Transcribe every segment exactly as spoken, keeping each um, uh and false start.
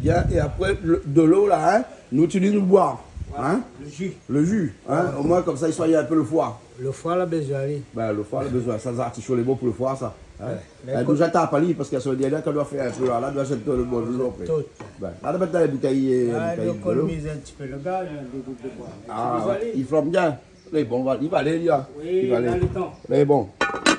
É apré, lo, dolo la, in, nou itiliz, nou boi. Voilà. In ? Lo ji. Lo ji, in ? Oué. Omoin, konmsa, i soign in pé lo foi. Lo foi la bezoin, li. Bin, lo foi la bezoin. Sa, zartisho lé bon pou lo foi, sa. In ? Oué. Bin, nou zèt pa li, parské la semèn dèrnièr, kan nou la fé in pé la, la, nou la zèt lo bon jou apré. Tout. Bin, la, nou mèt dan lé boutèy, é, a, boutèy nou dolo. Ékonomiz in ti pé lo gaz, in, dé gout de boi. A, oué. I flanm bien. Lé bon, va, li va alé, li, in. Oui, li va alé. Dan lo tan. Lé bon.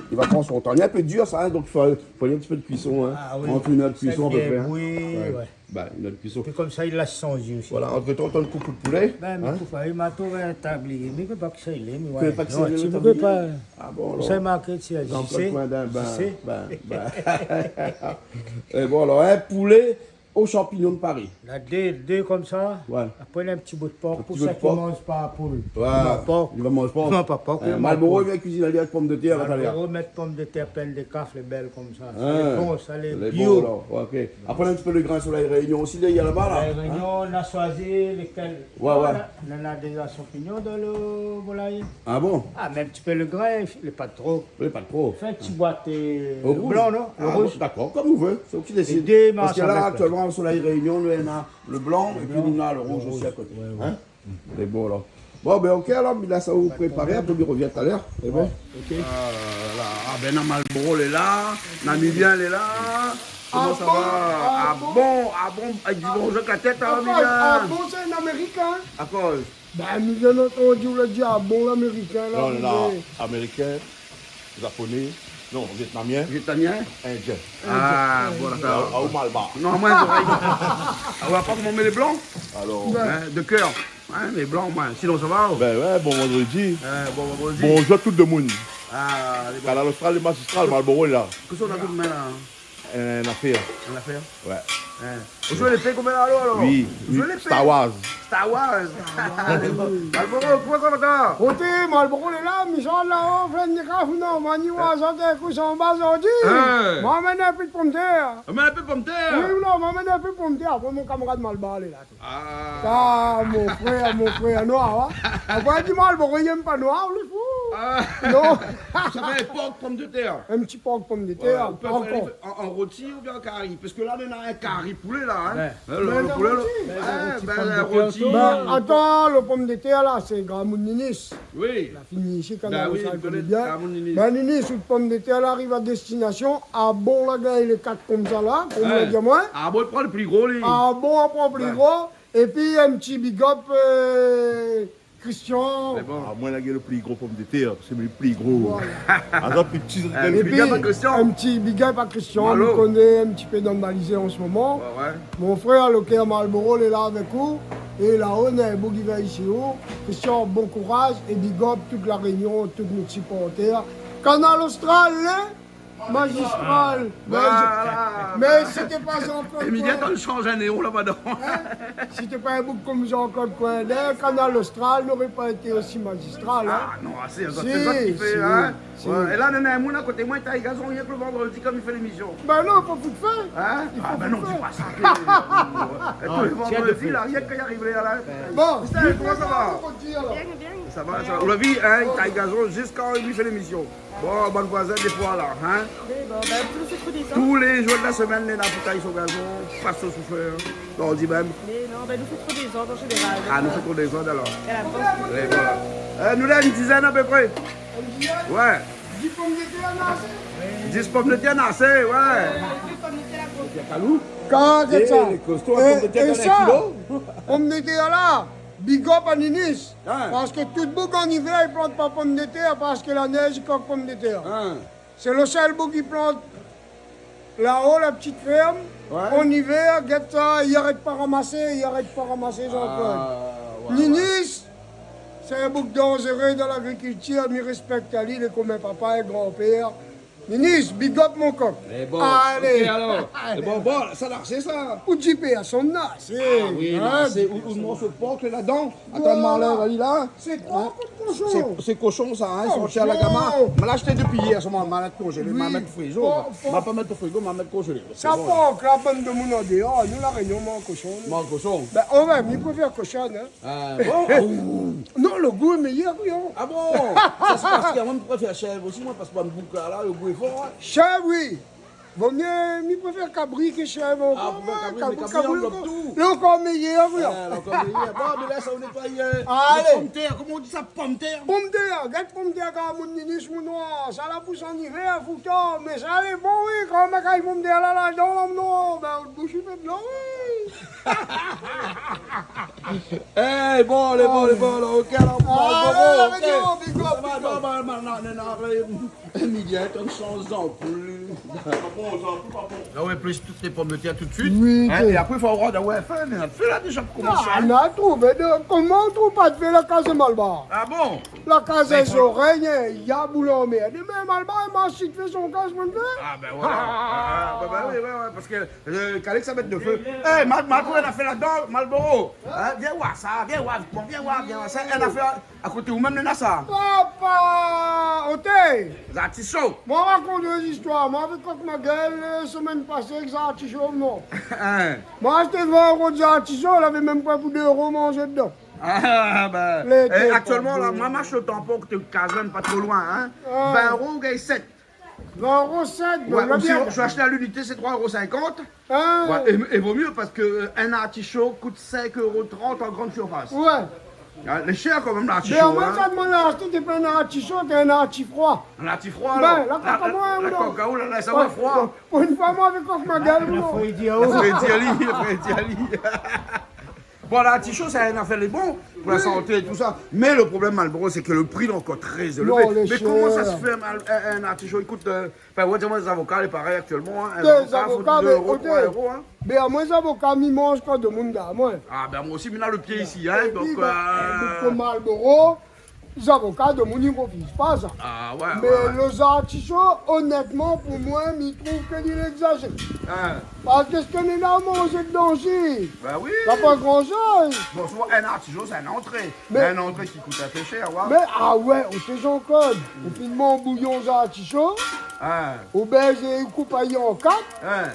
Li va pran son tan. Li lé in pé dir, sa, in, donk i fo, fo in ti pé de kuison, in. A oui. Ant inn èr de kuison, a pé pré, in. Sa i fé bouyi, oué. Bin, inn èr de kuison. Pi konmsa, li las son ji osi. Voilà, antretan, ou koup out poulé, in. Bin, mi koup pa, mi la trouv in tablié. Mi koné pa kisa i lé, mé oué. Ou koné pa kisa i lé, lo tablié ? Non, ti, mi koné pa. A bon, alor. Sa i mark si, dan lo koin, bin, bin. É bon, alor, in poulé o shanpignon de Paris. La dé, dé konmsa. Oué. Apré, in ti bout por pou sak i manz pa poul. Oué. Li va manz pa. Non, pa por. É, Malboro, li vien kuizine avèk pomdetèr, talèr. Malboro i mèt pomdetèr, pin de kaf, lé bèl konmsa. Sa lé bon, sa lé bio. Lé bon, alor. Oué, OK. Apré, in ti pé de grin Soleil Réunion osi, lé, laba la. Soleil Réunion, nou la shoizi lékèl. Oué, oué. Voilà. Nou néna déza shanpignon dan lo volay. A bon ? A, mé in ti pé lo grin, lé pa tro. Lé pa tro. Fé in ti boit, é, lo blan, non ? Lo rouz. A bon, dakor, konm ou vé, sé ou ki désid. Parské la, aktièlman, Soleil Réunion, nou néna lo blan, épi nou néna lo rouz osi a koté. Oué, oué. In ? Lé bon, alor. Bon, bin, OK, alor, mi lès aou préparé, apré mi rovien talèr. Lé bon ? Oué, OK. A la la, a bin, na Malboro lé la, na Milien lé la. Koman sa va ? A bon, a bon, avèk di bonjour avèk la tèt, in, Milien. A bon, sé in Amérikin. Akoz ? Bin, nou vien antann ou la di, a bon, l'Amérikin la. Non, non, non, Amérikin, Japoné, non, Vietnamien. Vietnamien ? Indien. A, bon, dakor. A, a, ou Malbar. Non, moin, zorèy. A, ou la pa koman mi lé blan ? Alor. In, de kèr. In, lé blan, moin. Sinon, sa va, ou ? Bin oué, bon vandredi. É, bon vandredi. Bonjour tout demoun. A, lé bon. Kanal Austral, lé mazistral, Malboro lé la. Kosa ou na dan out min la ? In afèr. In afèr ? Oué. In. Ou zoué lépé konm la, alor, alor ? Oui, oui. Ou zoué lépé ? Star Wars. Star Wars. Malboro, koman sa va, toi ? Oté, Malboro lé la, mi sort la, ou fé in kaf, non, mani, oué, sa té kou sa anba zordi. In. Moin la amenn in pé de pomdetèr. Ou la amenn in pé de pomdetèr ? Oui, non, moin la amenn in pé de pomdetèr. Apré, mon kamarad Malbar lé la. A. Sa, mon frèr, mon frèr, non, in. Apré, di Malboro, li èm pa noir, li fou. A. Non. Sa fé in por pomdetèr. In ti por pomdetèr, oué, ou pé fé an, an roti oubien an kari ? Parské la, nou néna in kari poulé, la, in. Oué. In, lo, lo poulé, lo, in roti, in, bin, in roti. Bin, atann, lo pomdetèr, la, sé gramoun Ninis. Oui. La fini isi, kan la fini, mi koné bien. Gramoun Ninis. Bin, Ninis, out pomdetèr la ariv a destinasion, a bon, la gingn lé kat konmsa la, konm ou la di amoin. A bon, i pran lo pli gro, li. A bon, i pran lo pli gro. Épi, in ti big up, é, Christian. Lé bon. A, moin la gingn lo pli gro pomdetèr, sé mi lo pli gro. Voilà. Azot pli pti, zot i gingn lo pli gro. Épi, in ti big up a Christian, nou koné in ti pé dan Balizé an se moman. Oué, oué. Mon frèr, lo kèr Malboro, lé la avèk ou. É la, ou néna in boug i vien isi, ou. Christian, bon kouraz é big up tout La Rénion, tout nout sipotèr. Kanal Austral, lé mazistral. Voilà. Mé si té pa Jean-Claude Coindin. É Miguel, ou la shanj in néon laba dan. In ? Si té pa in boug konm Jean-Claude Coindin, Kanal Austral noré pa été osi mazistral, in. A non, a, sé, sé zot ki fé, in. Si, si. Oué, é la, néna in moun akoté moin, i tay gazon rienk lo vandredi, konm i fé lémision. Bin non, fo fout fé. In ? I fo fout fé. A bin non, di pa sa. É tou lé vandredi, la, rienk kan i ariv la, la. Bon, Mister, koman sa va ? Bien, bien. Sa va, sa va. Ou la vi, in, i tay gazon ziska i fé lémision. Bon, bann voizin, défoi la, in ? Mé bon, bin, nou fé tro dézord. Tou lé zour de la semèn, néna pou tay son gazon, pas son souflèr, lordi mèm. Mé non, bin, nou fé tro dézord an zénéral. A, nou fé tro dézord, alor. É la fors. É voilà. É, nou lé in dizèn a pé pré. Oué. Dis pomdetèr, na asé ? Dis pomdetèr, na asé, oué. Dis pomdetèr, na asé. Kan, gèt sa. É, lé kosto, é, pomdetèr, é sa, kilo. Pomdetèr la, big up a Ninis. In. Parské tout boug an ivèr, i plant pa pomdetèr, parské la nèz i kok pomdetèr. In. Sé lo sèl boug i plant la-o, la ptit fèrm. Oué. An ivèr, gèt sa, i arèt pa ramasé, i arèt pa ramasé, Jean-Claude. A, oué, oué. Ninis, sé in boug danzéré dan lagrikiltir, mi rèspèk ali, li lé konm in papa, in granpèr. Ninis, big up, mon kok. É bon, alé. OK, alor. É bon, bon, sa la, sé sa. Ou di pèrsone, na asé. A oui, na asé. Ou, ou morso por ladan. Atann, voilà. Malèr, ali la. Sé troi kout koshon. Sé, sé koshon, sa, in, i sort la gama. Koshon. Ma la ashté dopi yèr, sa, ma, ma mèt konzélé, ma mèt frizo. Bon, bon. Ma pa mèt o frigo, ma mèt konzélé. Sa, bon, la, bann demoun an déor, nou, La Rénion, manz koshon, nou. Manz koshon. Bin, o mèm, mi préfèr koshonn, in. A, bon, a, ou. Non, lo gou lé méyèr, oui, in. A bon ? Sa, sé parské moin, mi préfèr shèv osi, moin, parské bann bouk la, lo gou lé for, in. Shèv, oui. Vo myé, mi préfèr kabri ke shèv ankor. Ah, ou préfèr kabri, mé kabri, kabri, lé ankor, lé ankor méyèr, oui. Ah, lé ankor méyèr. Bon, mé la, sa, nou nétoy, euh, lé pomdetèr. Koman i di sa, pomdetèr ? Pomdetèr, gèt pomdetèr, kan moun i di, mon noir, sa la pous an ivèr, foutan, mé sa lé bon, oui, kan ou mèt pomdetèr la, ladan, la, non, bin, out boush i fé dolo, oui. Eh, bon, lé bon, lé bon, la, ok, alor, ah, bon, la, ok. Big up, big up. Sa va, non, non, non, non, non, non. Midi, hein, konm sanz an pli. Ah ouais, plis tout lé pomdetèr tout de suite. Oui, hein, é apré, fo avoir, ouais, fé, mé fé la déza pou komansé, hein. Ah, nou la trouvé de, koman ou trouv pa de fé la kaz Malbar ? Ah bon ? La kaz zorèy, hein, i a boul an mèr. Mé Malbar, ma si fé son kaz, mon frèr. Ah, ben voilà. Ah, ben, ben oui, ouais, ouais, parske, euh, Calix, sa mèt de fé. Eh, Mal-, Malboro, la fé ladan, Malboro. Hein, vien voir sa, vien voir, vien voir, vien voir sa. Èl la fé A koté ou mèm, néna sa. Papa, oté. Zartisho. Moin rakont dé zistoir. Moin avèk Kok Magèl, euh, semèn pasé, èk zartisho, non. Hein. Moin ashté vin éro zartisho, lavé mèm pa pou dé éro manzé dedan. Ah, ben, lé, é aktièlman, la, moin, ma ashté o Tampon, koté kaz Kazan, pa tro loin, hein. Ah. Vin éro, ou gingn sèt. Vin éro sèt, ouais, donk, ou si, bien. Si ou ashté a linité, sé troi éro sinkant. Ah. Ouais, é, é vo myé parske, euh, in artisho i kout sink éro trant an grann sirfas. Ouais. Ah, lé shèr kan mèm, l'artisho, hein. Mé moin, sa, moin la ashté, té pa in artisho, té in artifroi. In artifroi, alor. Ben, la, la, kaka, la, moin, la, non. Kaka, ou la, la, sa va froi. Ouais, pou, pou in foi, moin, avèk Kok Magèl, non. La frédi ali, la frédi ali. Bon, l'artisho, sé in afèr lé bon pou la santé é tousa. Oui. Mé le problèm, Malboro, sé ke le pri lé ankor trè élvé. Non, lé shèr. Mé koman sa se fé, in, in, in artisho i kout, euh, anfin, ouais, di amoin, zavoka, lé parèy aktièlman, hein. In zavoka, zavoka, mé, fo dé éro, oté, troi éro, hein. Mé amoin, zavoka, mi manz kan demoun i done amoin. Ah, ben, moin osi, mi néna le pié isi, hein, donk, ben, euh, donk, konm Malboro, zavoka, demoun i refiz pa sa. Ah, ouais, ouais, ouais. Mé lé zartisho, onètman, pou moin, mi trouv ke li lé égzazéré. Hein. Parske sak néna manzé dedan osi. Ben oui. Na pa gran shoz. Bon, souvan, in artisho, sé in antré. Mé in antré ki kout in pé shèr, ouais. Mé, ah ouais, ou té zan kod. Ou fine manz bouyon zartisho. Hein. Ou bèz é ou koup ali an kat. Hein.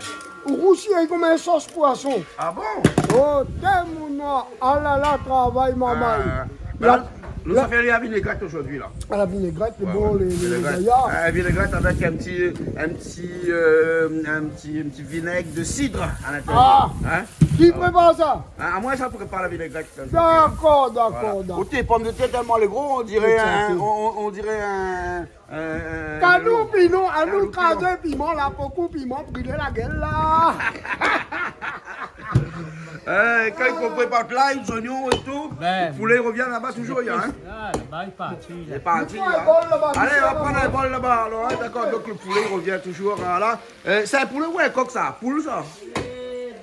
Ou rousi ali konm in sos poison. Ah bon ? Oh, té mon noir. Ah la la, travay, marmay. Ah, ben la, nou sa fé la vinégrèt zordi, la. Ah, la vinégrèt, lé bon, ouais, lé, lé, lé vinégrèt. Gayar. Ah, vinégrèt avèk in ti, in ti, euh, in ti, in ti vinèg de sid a l'intérieur. Ah. Hein ? Ki prépar sa ? Ah, amoin, sa prépar la vinégrèt. Dakor, dakor, dakor. Voilà. Oté, pomdetèr tèlman lé gro, on diré in, on, on, on diré in, in, in, kanou pinon, anou krazé piman, la, pou koup piman, brilé la gèl, la. Eh, kan i fo prépar lay, zonyon é tou, ben, poulé i revien laba touzour, hein. Ah, laba, li lé parti, la. Li lé parti, hein. Alé, nou va pran in bol laba, alor, hein, dakor. Donk, le poulé i revien touzour, voilà. Euh, sé in poulé ou in kok, sa ? Poul, sa ?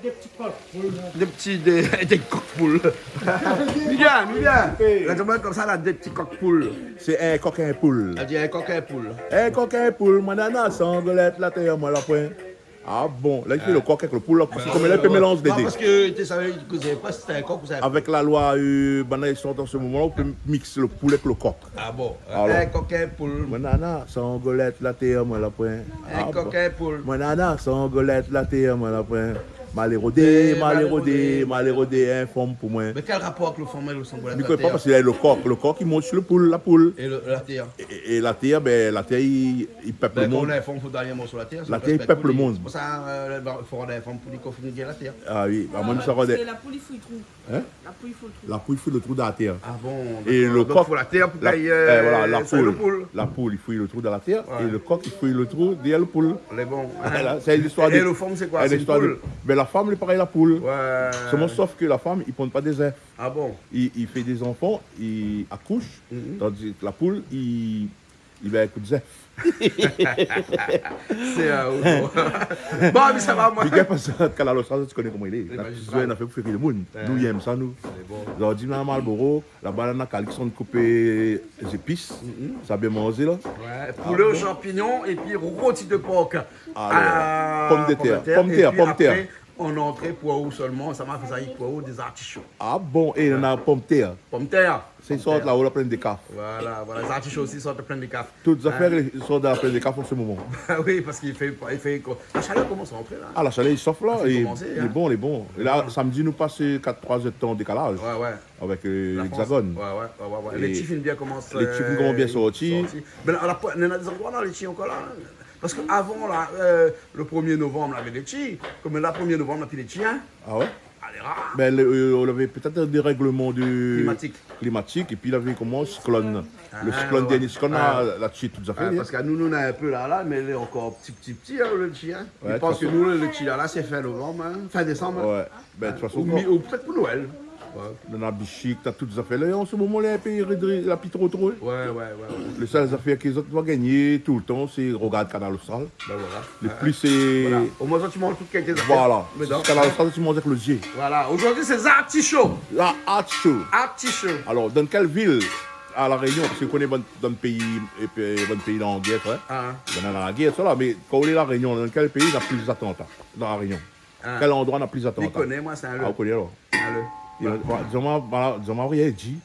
Dé ti kok poul. Dé ti, dé, dé kok poul. Bien, bien. La, di amoin konmsa, la, dé ti kok poul. Sé in kok, in poul. La di in kok, in poul. In kok, in poul, moin nana sangolèt, la tèr moin la poin. Ah bon, la, i fé le kok avèk le poul, la, parske konm la, i pé mélanz lé dé. Non, parske té savé, té savé pa si té in kok ou sa in poul. Avèk la loi, euh, banna i sort an se moman-la, ou pé mix le poul avèk le kok. Ah bon, alor, in kok, in poul. Moin nana sangolèt, la tèr moin la poin. In kok, in poul. Ah bon. Moin nana sangolèt, la tèr moin la poin. Mal rodé, mal rodé, mal rodé, in fanm pou moin. Mé kèl rapor avèk le fanm é le sangolèt, la tèr ? Mi koné pa, parske le kok, le kok, i mont si le poul, la poul. É le, la tèr ? É, é, é la tèr, ben, la tèr, i, i pèp le monn. Ben, kan ou lé in fanm, fo done in morso la tèr, la tèr, i pèp le monn. Sé pou sa, euh, le, fo rod in fanm pou li, kan fini gingn la tèr. Ah oui, bah, moin, mi sa rodé. Parske la poul i fouy trou. Hein ? La poul i fouy le trou. La poul i fouy le trou dan la tèr. Ah bon, dakor. É le kok, donk, fo la tèr pou la, kay, euh, eh, voilà, la poul, le poul. La poul i fouy le trou dan la tèr, ouais, é le kok i fouy le trou dèrièr le poul. Lé bon, hein. Voilà, sé in zistoir de, é le fanm, sé koi ? Sé in zistoir de poul. Ben, la fanm, lé parèy la poul. Ouais. Solman, sof ke la fanm i ponn pa dé zèf. Ah bon ? I, i fé dé zanfan, i akoush, tandis ke la poul, i, i, ben, i kout zèf. Sé, euh, bon. Bon, mé sa va, moin. Big up a sa, Kanal Austral, ti koné koman i lé. Lé magistral. La, touzour in afèr pou fé ri le moun. Ouais. Nou, i èm sa, nou. Lé bon. Zordi, na Malboro, laba, la, na Calixte, i koup zépis. Sa bien manzé, la. Ouais, poulé o shanpignon épi roti de pork. Alor, pomdetèr, pomdetèr, épi apré, an antré pou ou solman, sa ma fé sa, i pou ou dé zartisho. Ah bon, é nana pomdetèr. Pomdetèr. Sé sort la, ou la plin dé kaf. Voilà, voilà, zartisho osi sort plin dé kaf. Tout zafèr i sort dan la plin dé kaf an se moman. Bah oui, parske i fé, i fé koi ? La shalèr i komans rantré la. Ah, la shalèr i sof la, lé bon, lé bon. É la, samdi, nou pas kat, troi zèr de tan an dékalaz. Ouais, ouais. Avèk, euh, l'Hexagone. Ouais, ouais, ouais, ouais. Létshi fine bien komans, létshi fine bien sorti. Ben, la, la, néna dé zandroi la, létshi ankor la, hein. Parske avan la, euh, le premié novanm, lavé létshi. Koméla, premié novanm, la pi létshi, hein. Ah ouais ? Lé rar. Ben, le, euh, on avait peut-être des règlements de Climatique. Climatique, et puis lavé koman, siklone. Ah, ouais. Le siklone, dernié siklone, la, la tshé tout zafèr, hein. Parske nou, nou néna in pé la, la, mé lé ankor pti, pti, pti, hein, le létshi, hein. Ouais, de toute façon. I pans ke nou, le létshi la, la, sé fin novanm, hein, fin désanm, hein. Ouais. Ben, de toute façon, ou mi-, ou pétèt pou Noël. Ouais. Dan la bishik, na tout zafèr la. An se moman, lé in pé rédri, la pi tro tro, hein. Ouais, ouais, ouais, ouais. Le sèl zafèr ke zot i doi gingné toultan, sé rogard Kanal Austral. Ben voilà. Le pli, sé... Voilà. Omoin, sa, ti manz tout kalité zafèr. Voilà. Mé sé non. Kanal Austral, ti manz avèk le zié. Voilà. Zordi, sé zartisho. Zartisho. Zartisho. Alor, dan kèl vil La Rényon, parske ou koné bann, bann péi, é pi, bann péi la gèr, hein. Ah. Bann la gèr, sa la, mé kan ou lé La Rényon, dan kèl péi na plis atanta ? Dan La Rényon. Ah. Kèl landroi na plis atanta ? Mi koné, moin, Saint-Leu. Ah, ou koné alor ? Saint-Leu. Voilà, di amoin, voilà, di amoin, rien di.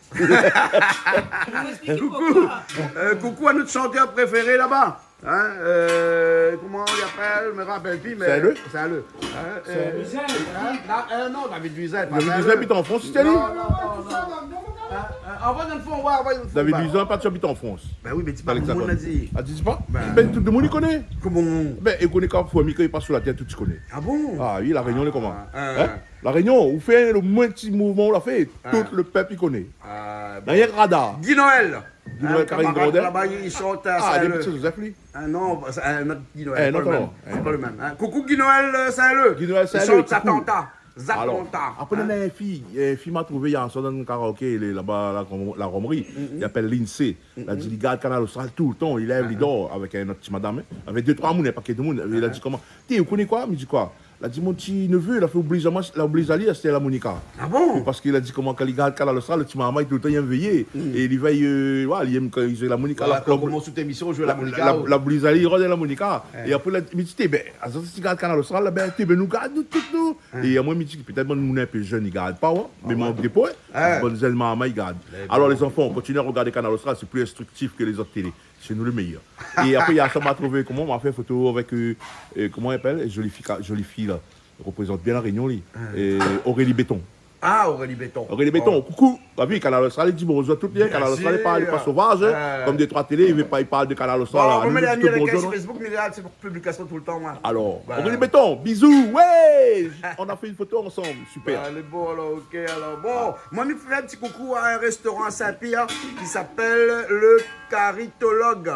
Koukou. Euh, koukou à notre chanteur préféré là-bas. Hein, euh, koman i apèl ? Mi rapèl pi, mé Saint-Leu ? Saint-Leu. Hein, euh, David Louisin, hein ? David Louisin, pa Saint-Leu. David Louisin i abit an Frans, sé li ? Non, non, non, non. Hein, hein, anvoy dan fon, ouais, anvoy dan fon, David Louisin, pa ti abit an Frans. Ben oui, mé di pa, Alexandre. Koman ou la di ? Ah, di pa ? Ben, tout le moun i koné. Koman ? Ben, i koné kan, fo mi, kan i pas sou la tèr, tout i koné. Ah bon ? Ah oui, La Rényon, lé koman ? Ah, hein ? La Rényon, ou fé le moin ti mouvman ou la fé, tout le pèp i koné. Ah, bon. Rienk radar. Guy Noël. Guy Noël, Karine Grondin. Laba, li shant, ah, sé le Petit Joseph, li. Ah non, sé in not Guy Noël, sé pa le mèm. Eh, non, non. Sé pa le mèm, hein. Koukou Guy Noël, euh, Saint-Leu. Guy Noël, Saint-Leu, koukou. Li shant Zatanta. Alor, apré, néna in fi, in fi ma trouvé yèr soir dan in karaoké, laba, la Rom-, la Romerie. Mhm. I apèl Lindsay. La di, li gard Kanal Austral toultan, li lèv, li dor avèk in not ti madam, hein. Avèk dé, troi moun, in pakèt de moun. La di koman, té, ou koné koi ? Mi di koi ? La di, mon ti nevé la fé oubliz amoin, la oubliz ali ashté larmonika. Ah bon ? Parske la di koman, kan li gard Kanal Austral, le ti marmay toultan i èm véyé. Hmm. É li véy, euh, ouais, li èm kan i zoué larmonika. Voilà, la, kan ou komans out émision, zoué larmonika, la, la, oh. La oubliz ali, i rod larmonika. Ouais. É apré, la, mi di, té, ben, azot i gard Kanal Austral la, ben, té, ben, nou gard, nou tout, nou. Ouais. É amoin, mi di, pétèt bann moun in pé jenn i gard pa, ouais. Ah ouais. Mé mon dépoi, hein. Ouais. Bann jenn marmay i gard. D'accord. Alor, lé zanfan, kontinié a rogard Kanal Austral, sé pli instriktif ke lézot télé. Sé nou le méyèr. É apré, yèr soir, ma trouvé koman, ma fé foto avèk, euh, euh, koman i apèl, zoli fi, zoli fi la. Reprézant bien La Rényon, li. Ah. Euh, Aurélie Béton. Ah, Aurélie Béton. Aurélie Béton, koukou. Ou la vi, Kanal Austral, li di bonzour tout, bien. Kanal Austral, lé pa, lé pa sovaz, hein. Bien sûr. Kom dé troi télé, i vé pa, i parl de Kanal Austral, la. Bon, nou di tout bonzour, non ? Bon, mé la mi avèk Facebook, mé la, sé pou publikasion toultan, moin. Alor, Aurélie Béton, bisous, ouais, on a fait une photo ensemble, super. Bah, lé bon, alor, ok, alor. Bon, moin, mi fé in ti koukou a in restoran a Saint-Pierre ki apèl le Karitologue.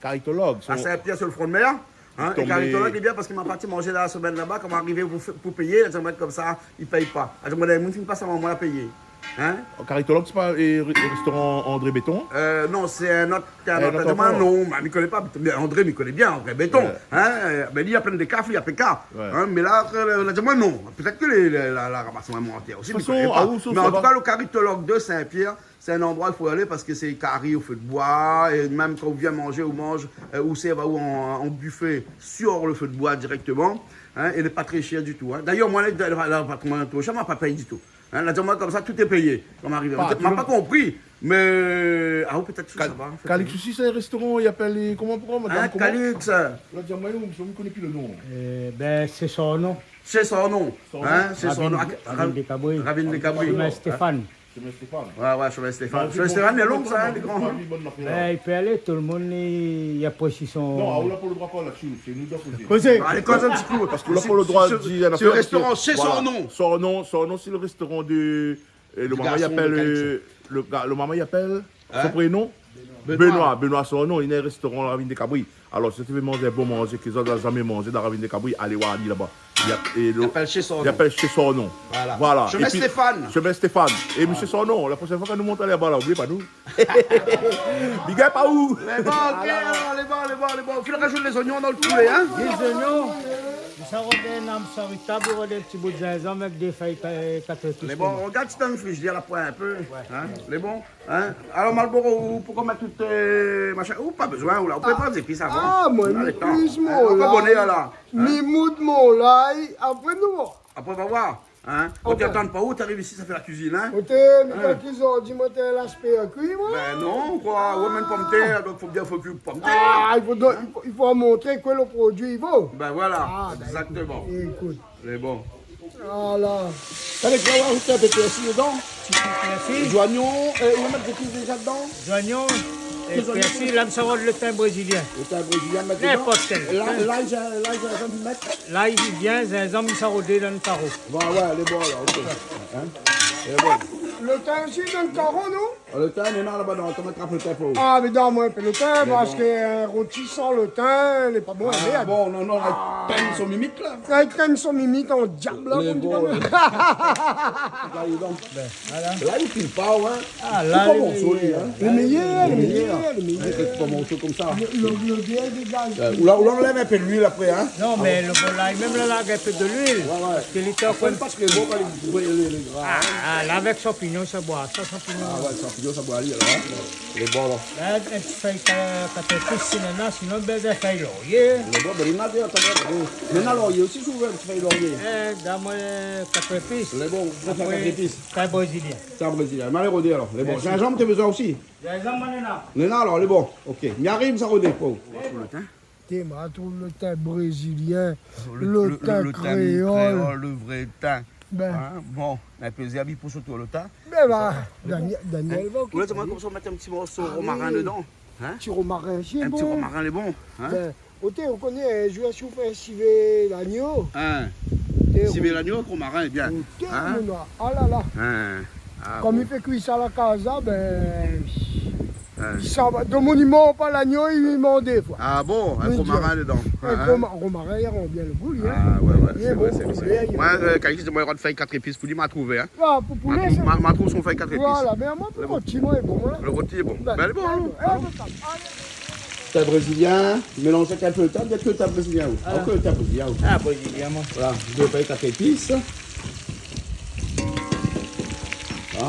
Karitologue, a Saint-Pierre, sur le front de mer. Hein, é Karitologue, lé bien parske ma parti manzé la semèn laba, kan ma arivé pou, pou péyé, la di amoin konmsa, i péy pa. La di amoin, moun fine pas avan moin la péyé. Hein ? Karitologue, sé pa, euh, re-, restoran André Béton ? Euh, non, sé in not, in not ankor. La di amoin non, ma, mi koné pa, mé André, mi koné bien, André Béton. Ouais. Hein, euh, mé li, li la plin de kaf, li la pé ka. Ouais. Hein, mé la, euh, la di amoin non. Pétèt ke lé, lé, la, la ramas amoin an tèr osi, mi koné pa. De tout fason, a ou, mé an tou ka, le Karitologue de Saint-Pierre, sé in landroi i fo alé parske sé kari o fé d'boi, é mèm kan ou vien manzé, ou manz, euh, ou sèrv aou an, an bifé sur le feu de bois directement, hein, é lé pa tré shèr ditou, hein. D'ayèr, moin, la, la, la, pa tro shèr, ma pa péy ditou. Hein, la di amoin konmsa, tout lé péyé, kan ma arivé. Ma pa konpri, mé, a ou, pétèt sa va, an fèt. Calix osi, sé in restoran, i apèl, koman, koman, madam, koman ? Calix. La di amoin, mi koné pi le non. Euh, ben, sé son non. Sé son non. Son non. Hein, sé son non. Ravine, Ravine des Cabris. Ravine des Cabris. Chemin Stéphane. Chemin Stéphane. Ouais, ouais, chemin Stéphane. Chemin Stéphane, lé long, sa, hein, lé gran, hein. Ben, i pé alé, tout le moun, li, li aprési son... Non, ou la pa le droi koz la-dsi, sé nou doi kozé. Kozé. Alé, koz in ti kou. Parske ou la pa le droi dir in afèr, restaurant, sé son non. Son non, son non, sé le restoran de, euh, le marmay i apèl, euh, le ga-, le marmay i apèl, son prénon ? Benoît. Benoît, Benoît son non, li néna in restoran la Ravine des Cabris. Alor, si ou vé manz in bon manzé ke zot la zamé manzé dan Ravine des Cabris, alé oir ali laba. Li apèl Chez Sornon. Voilà. Chemin Stéphane. Chemin Stéphane. É Monsieur Sornon, la proshèn foi kan nou mont laba la, oubli pa nou. Big up aou. Lé bon, ok, alor, lé bon, lé bon, lé bon. Fo razout lé zoignon dan le poulé, hein ? Lé zoignon. Sa rod in nam saritab, rod in ti bout zinzanm avèk dé fèy ka-, katrépis. Lé bon, rogard si dan le frizidèr la poin in pé. Ouais. Hein ? Lé bon. Hein ? Alor, Malboro, ou, pou koman tout, euh, machin, ou pa bezoin, ou la, ou pé pran zépis avan. Ah, moin, mi kuiz mon lay. Hein, ou pa boné, la. Hein ? Mi moud mon lay, apré nou voir. Apré, va voir. Hein ? Ou té atann pa ou, t'ariv isi, sa fé la kuizine, hein ? Ou té, mi kan kuiz, ou di, moin, té laspé a kui, moin. Ben non, koi, ou mèm pomtèr, donk fo bien, fo kui pomtèr. Ah, i fo don-, i fo, i fo montré ke le produi i vo. Ben voilà, exactement. Ah, ben, ékout, ékout. Lé bon. Voilà. Alé, la, ou mèt in pé pèrsi dedan. Ti pé pèrsi. Zoignon, euh, ou mèt zépis déza dedan. Zoignon. É pèrsi, la, mi sa rod lo tin brézilien. Lo tin brézilien, mèt dedan. Ninport kèl. La, la, la, la, zinzanm, mèt. La, i vien, zinzanm, mi sa rodé dan lo karo. Voilà, lé bon, la, OK. Hein ? Lé bon. Lo tin osi dan lo karo, non ? Ah, lo tin, néna laba, non, ou mèt in pé lo tin pou. Ah, mé donn amoin in pé lo tin, parske in roti san lo tin, lé pa bon, mèrd. Ah, bon, non, non, la, i tinn son mimit, la. La, i tinn son mimit an diab, la, konm di. Lé bon, la. La, i donk. Voilà. La, i pil pa, hein. Ah, la, lé méyèr. Lé méyèr, lé méyèr, lé méyèr. Hein, in ti morso konmsa. Lo, lo, lo dégaz. Euh, ou la, ou la anlèv in pé luil apré, hein. Non, mé lo volay, mèm la, la, in pé de luil. Ouais, ouais. Parske li té... Apré, parske bon, kan li, li, li gra. Ah, ah, la, avèk shanpignon, sa boi. Sa, shanpignon. Ah ouais, shanpignon, sa boi, alé, alor, hein. Lé bon, la. La, in ti fèy ka-, katrépis, si néna, sinon, bin, in fèy lorié. Lé bon, bin, li na dé, atann, lé bon. Mé na lorié osi, si ou vé, in ti fèy lorié. Eh, donn amoin katrépis. Lé bon, ou préfèr katrépis. Apré, tin brézilien. Tin brézilien. Mé alé rodé, alor. Lé bon. Mèrsi. Zinzanm, té bezoin osi ? Zinzanm, néna. Néna, alor, lé bon. OK. Mi ariv, mi sa rodé, pou. Té, ma trouv lo tin brézilien, lo, lo, lo tin kréol, lo vré tin. Bin. Hein ? Bon, in pé zèrb i pous otour lo tin. Bin, ba, Daniel, Daniel, hein ? Ou la, ou mèt in ti morso romarin dedan. Hein ? Ti romarin, sé bon. In ti romarin, lé bon, hein ? Bin, oté, ou koné, in zour, si ou fé sivé lagno. Hein ? Sivé lagno, romarin, lé bien. Oté, hein ? Ah la la. Hein ? Ah, bon. Konm i fé kui sa la kaz la, bin, hein, sa va. Domoun i mor pa lagno, i mor défoi. Ah bon ? Avèk romarin dedan. Hein ? Romarin, i rann bien lo gou, hein. Ah, ouais, ouais, sé vré, sé vré. Moin, euh, kan i di amoin, i rann fèy katrépis pou li, ma trouvé, hein. Ah, pou poulé, ma trouv, ma, ma trouv son fèy katrépis. Voilà, mé amoin, pou roti, moin, lé bon, la. Lo roti lé bon. Bin, lé bon, alor. Tin brézilien, mélanzé avèk in pé lo tin, pétèt ke lo tin brézilien, oui. Ah. Ah, ke lo tin brézilien, oui. Ah, brézilien, moin. Voilà, dé fèy katrépis. Voilà.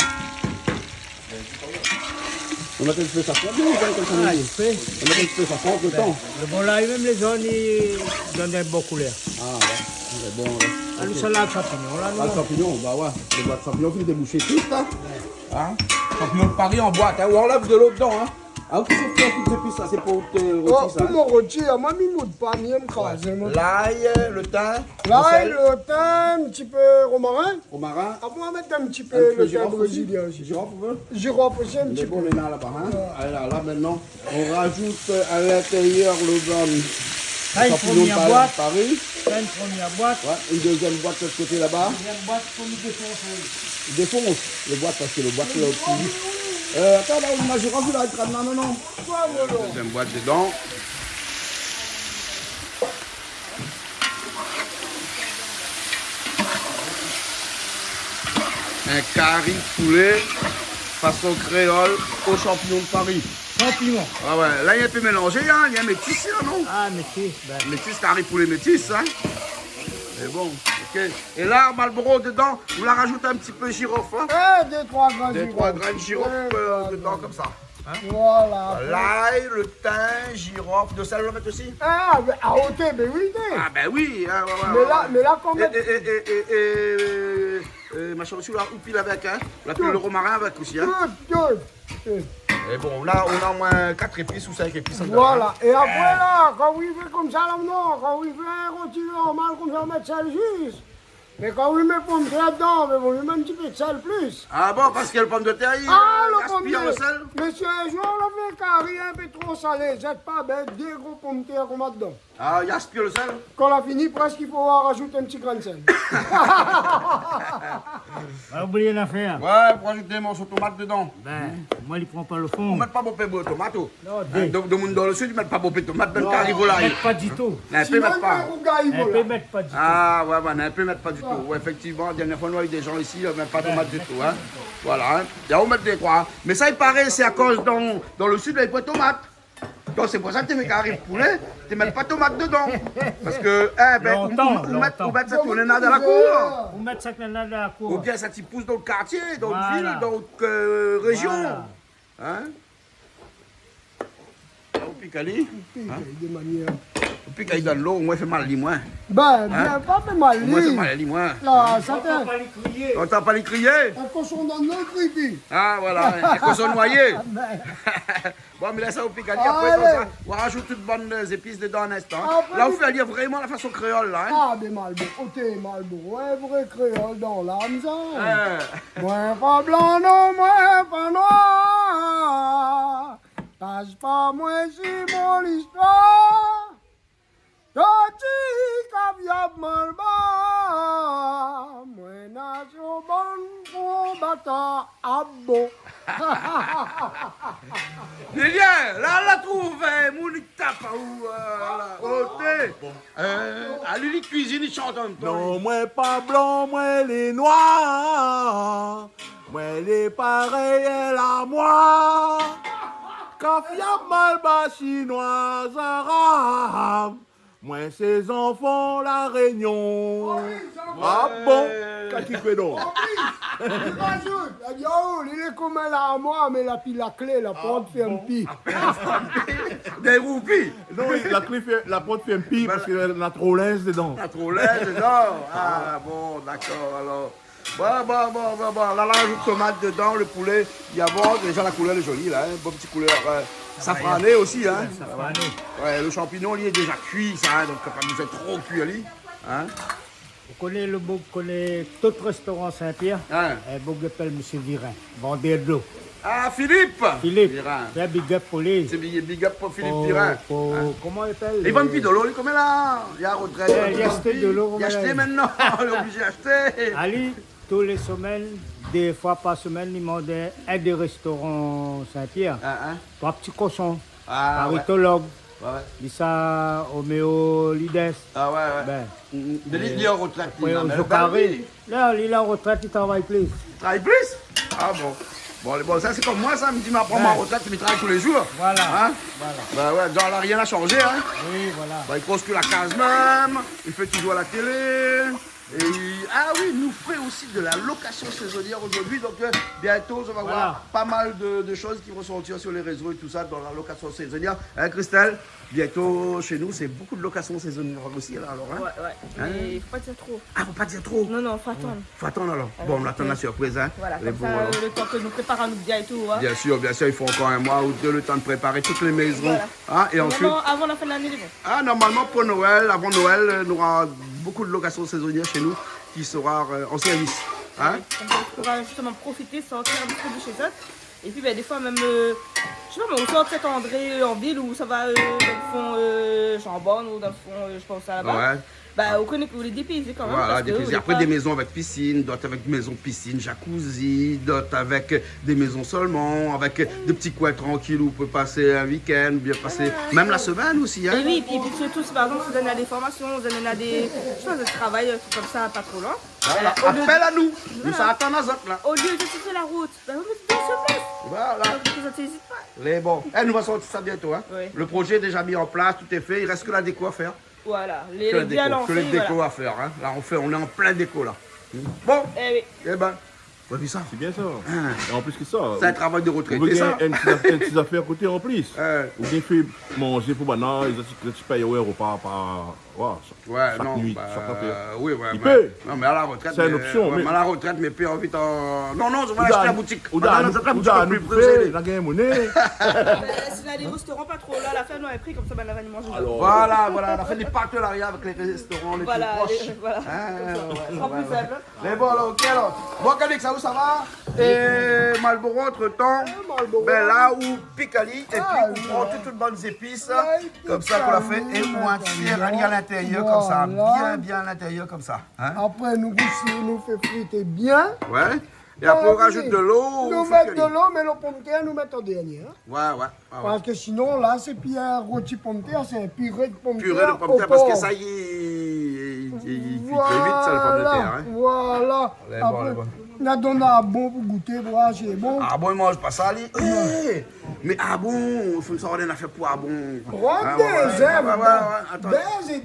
Ou mèt in ti pé safran, oui, konmsa. Ah, in ti pé. Ou mèt in ti pé safran tout lo tan. Bin, lo volay, mèm lé zone, i donn in bon koulèr. Ah, ouais. Lé bon, ouais. Ah, nou, OK. Sa la, shanpignon, la, nou. Ah, shanpignon, ba ouais. Lo boi shanpignon, fine déboushé tout, la. Ouais. Hein ? Shanpignon de Paris an boit, hein. Ou anlèv dolo dedan, hein. Ah, ou fé frir tout zépis, sa, sé pou out roti, sa, hein. Oh, pou mon roti, ah, moin, mi moud pa, mi èm krazé, moin. Ouais. Lay, lo tin, lo sèl. Lay, lo tin, in ti pé romarin. Romarin. Apré, ou va mèt in ti pé lo tin brézilien osi. In ti pé zirof osi. Zirof ou vé ? Zirof osi, in ti pé. Mé bon, néna laba, hein. Ouais. Alé, la, la, mintnan, ou razout, euh, a l'intérieur lo, euh, shanpignon de Paris. Sa, in promié boit. Sa, in promié boit. Ouais, in dézièm boit de l'ot koté laba. Dézièm boit pou nou défons, oui. Défons lo boit, parske lo boit, la, osi. Euh, atann, la, ou na zirof la, non, non, non. Dézièm boit dedan. In kari poulé fason kréol o shanpignon de Paris. Shanpignon. Ah ouais, la, lé in pé mélanzé, hein, lé métis, la, non ? Ah, métis, bin. Métis, kari poulé métis, hein. Mé bon, OK. É la, Marlboro dedan, ou la razout in ti pé zirof, hein. Eh, dé, troi grin zirof. Dé, troi grin zirof, euh, dedan, konmsa. Hein ? Voilà. Lay, lo tin, zirof, de sèl, ou la mèt osi ? Ah, bin, ah, oté, bin oui, oté. Ah, bin oui, hein, ouais, ouais, ouais. Mé la, mé la, kan mèm. É, é, é, é, é, euh, euh, machin osi, la, ou pil avèk, hein. Ou la pil lo romarin avèk osi, hein. Tout, tout. É bon, la, ou na omoin kat zépis ou sink zépis dedan, hein. Voilà. É apré, la, kan ou i fé konmsa, la, non, kan ou i fé in roti normal konmsa, ou mèt sèl zis. Mé kan ou i mèt pomdetèr dedan, mé bon, ou mèt in ti pé de sèl plis. Ah bon, parske lo pomdetèr, i, euh, i aspir lo sèl ? Ah, lo pomdetèr. Mésyé, in zour, nou la fé in kari in pé tro salé. Zèt pa, bin, dé gro pomdetèr konmsa dedan. Ah, i aspir lo sèl ? Kan la fini, prèsk i fo razout in ti grin sèl. Ou la oubli in nafèr. Ouais, fo razout in morso tomat dedan. Bin, moin, li pran pa lo fon. Ou mèt pa bonpé tomat, ou ? Non, hein, dé. Dé, dé moun dan lo sid, i mèt pa bonpé tomat dan lo kari volay. Non, i mèt pa ditou. Sinon, i mèt pa. In pé, i mèt pa ditou. Ah, ouais, ouais, in pé, i mèt pa ditou. Ouais, éfèktivman, dèrnié foi, nou la vi dé zan isi, i mèt pa tomat ditou, hein. Voilà, hein. Néna ou mèt dé troi, hein. Mé sa, i paré, sé akoz dan, dan lo sid, la, i pran tomat. Donk, sé pou sa té fé kari poulé, té mèt pa tomat dedan. Parske, eh bin, ou, ou, ou mèt, ou mèt sa, ou néna dan la kour. Ou mèt sa, ou néna dan la kour. Oubien sa i pous dan lo kartié, dan lo vil, dan lo, euh, réjion. Voilà. Hein ? Ou pik ali. Ou pik ali de manièr. Ou pik ali dan lo, omoin i fé mal ali, moin. Bin, bien, pa fé mal ali. Omoin i fé mal ali, moin. La, sa té... Lontan pa li kriyé. Lontan pa li kriyé. In koshon dan lo, i kri pi. Ah, voilà, in koshon noyé. Bin. Bon, mé la sa, ou pik ali, apré, konmsa, ou razout tout bann, euh, zépis dedan in instan. Apré, la, ou fé ali vréman la fason kréol, la, hein. Ah, bin, Marlboro, oté, Marlboro, ouais, vré kréol dan lam, sa. Hein. Moin pa blan, non, moin pa noir. Pas pa moin si mon listoir. Tati Kaviab Malba, moin na son bann konbatan. Ah bon. Lilien, la, la trouvé, moun i tap aou, euh, la. Ah bon. Oté. Ah bon. Euh, ah, li, li kuizine, li shant an mèm tan. Non, moin pa blan, moin lé noir. Moin lé parèy èl amoin. Kaviab Malba, shinoi, arab. Moin sé zanfan La Rényon. Ah bon ? Kisa ki fé donk ? Li razout, li di, oh, li lé konm èl amoin, mé la pi la klé, la port fèrm pi. Dé roupi. Non, la klé fé, la port fèrm pi, parske na tro linz dedan. Na tro linz dedan. Ah bon, dakor, alor. Bon, bon, bon, bon, bon. La, la, razout tomat dedan, le poulé. Li avans, déza la koulèr lé zoli la, hein. Bon ti koulèr, euh, safrané osi, hein. Safrané. Ouais, le shanpignon, li lé déza kui, sa, hein, donk pa bezoin tro kuir ali, hein. Ou koné le boug, koné tout restoran Sin-Pièr. Hein. In boug i apèl Mésyé Virin, vandèr dolo. Ah, Philippe Virin. Philippe, fé big up pou li. Sé big, big up pou Philippe Virin. Pou, pou, koman i apèl, li vann pi dolo, li, koman la, li la rotrèt, li ashté dolo, li ashté koman la, mintnan, li lé oblizé ashté. Ali, tou lé semèn, dé foi par semèn, li manz in dé restoran Sin-Pièr. Hein, hein. Troi ti koshon. Ah, ouais. Paritolog. Ouais, ouais. Li sa Roméo Lides. Ah, ouais, ouais. Ben, mm, mm. Mé li, li lé an rotrèt, apré, li la, mé li lé an rotrèt, li travay plis. Li travay plis ? Ah bon. Bon, bon, sa sé konm moin, sa, mi di, ma pran mon rotrèt, mi travay tou lé zour. Voilà. Hein ? Voilà. Ben ouais, donk la, rien n'a changé, hein ? Oui, voilà. Ben, li konstrui la kaz mèm, li fé touzour la télé. É, ah oui, nou fé osi de la location saisonnière aujourd'hui. Donc, euh, bientôt, on va voir pas mal de, de choses qui vont sortir sur les réseaux et tout ça dans la location saisonnière. Hein, Christelle ? Bientôt, chez nous, c'est beaucoup de location saisonnière aussi, là, alors, hein ? Ouais, ouais. Hein ? Mé fo pa dir tro. Ah, fo pa dir tro ? Non, non, fo atann. Fo atann, alors. Ah, bon, nou atann la surprise, hein ? Voilà, konmsa, euh, le tan ke nou prépar anou bien é tou, hein. Bien sûr, bien sûr, il faut encore un mois ou deux, le temps de préparer toutes les maisons. Voilà. Hein, et ensuite, normalman, avan la fin de l'année, lé bon. Ah, normalman, pou Noèl, avan Noèl, euh, nou nora bonpé de location saisonnière chez nous qui sera, euh, en service. Hein ? Konmsa, nou poura zistoman profité, sortir in ti pé de chez zot. É pi, ben, défoi mèm, euh, mi sé pa, mé ou sort Saint-André, euh, an vil, ou sava, euh, dan le fon, euh, Chambonne, ou dan le fon, euh, mi pans laba. Ouais. Ben, ou koné ke ou lé dépaysé kan mèm, voilà, parske dépaysé. Apré, dé mézon avèk pisine, dot avèk mézon pisine, jacuzzi, dot avèk dé mézon solman, avèk dé ti koin trankil ousa ou pé pasé in week-end, oubien pasé mèm la semèn osi, hein. É oui, épi, épi sirtou, si par égzanp, ou done dé formasion, ou done dé, mi sé pa, dé travay, euh, konmsa, pa tro loin. Voilà, euh, apèl anou. Voilà. Nou sa atann azot la. Olié de fé la rout, ben, ou mèt dan sur place. Voilà. Donk, ou ézit pa. Lé bon. Eh, nou va sortir sa bientôt, hein. Oui. Le projet est déjà mis en place, tout est fait. Il reste que la déco à faire. Voilà, lé, lé bien lansé, voilà. Que la déco, que la déco à faire, hein. Là, on fait, on est en plein déco, là. Hmm. Bon. Eh oui. Eh ben, ou la vi sa ? Sé bien sa. Hein. É an plis ke sa, sé in travay de retraité, sa. Ou gingn in ti, in ti zafèr a koté an plis. Hein. Ou gingn fé manzé pou banna, lé ti, lé ti pèy, ouais, repa par, ouais, shak nuit, shak zafèr. Ouais, non, bah, oui, ouais, ouais. Non, mé a la retrèt, sé in opsion, mé a la retrèt, mé pi anvi tan, non, non, mi sa ashté la boutik. Ou dan, ou dan, ou dan, ou dan, ou dan, ou dan, ou dan, ou dan, ou dan, ou dan, ou dan, ou dan. Ben, si na dé restoran pa tro loin, la fé nou la pri, konmsa, ben, nou va manzé. Alors. Voilà, voilà, la fé dé partenariat avèk lé restoran lé pli prosh. Voilà, voilà. Hein, ouais, ouais, ouais. Sera plus simple. Mé bon, alors, OK, alors. Bon, Calix, sa, ou sa va ? É Malboro, antretan, ben, la ou pik ali, épi ou pran tout, tout bann zépis, konmsa, pou la fé, é ou intièr ali a lintérièr, konmsa, bien, bien a lintérièr, konmsa. Hein ? Apré, nou gous, nou fé frité bien. Ouais. É apré, ou razout dolo, ou fé kui. Nou mèt dolo, mé lo pomdetèr, nou mèt an dernié, hein. Ouais, ouais, ouais, ouais. Parske sinon, la, sé pi in roti pomdetèr, sé in piré de pomdetèr o por. Piré de pomdetèr, parske sa, li, li, li, li kui tré vit, sa, lo pomdetèr, hein. Voilà, voilà. Lé bon, lé bon. Apré, nou done Abon pou gouté, pou oir si lé bon. Abon, li manz pa sa, li. Non. Eh, mé Abon, fo sa, ou néna afèr pou Abon. Rod dézèm, ouais, ouais, ouais, atann.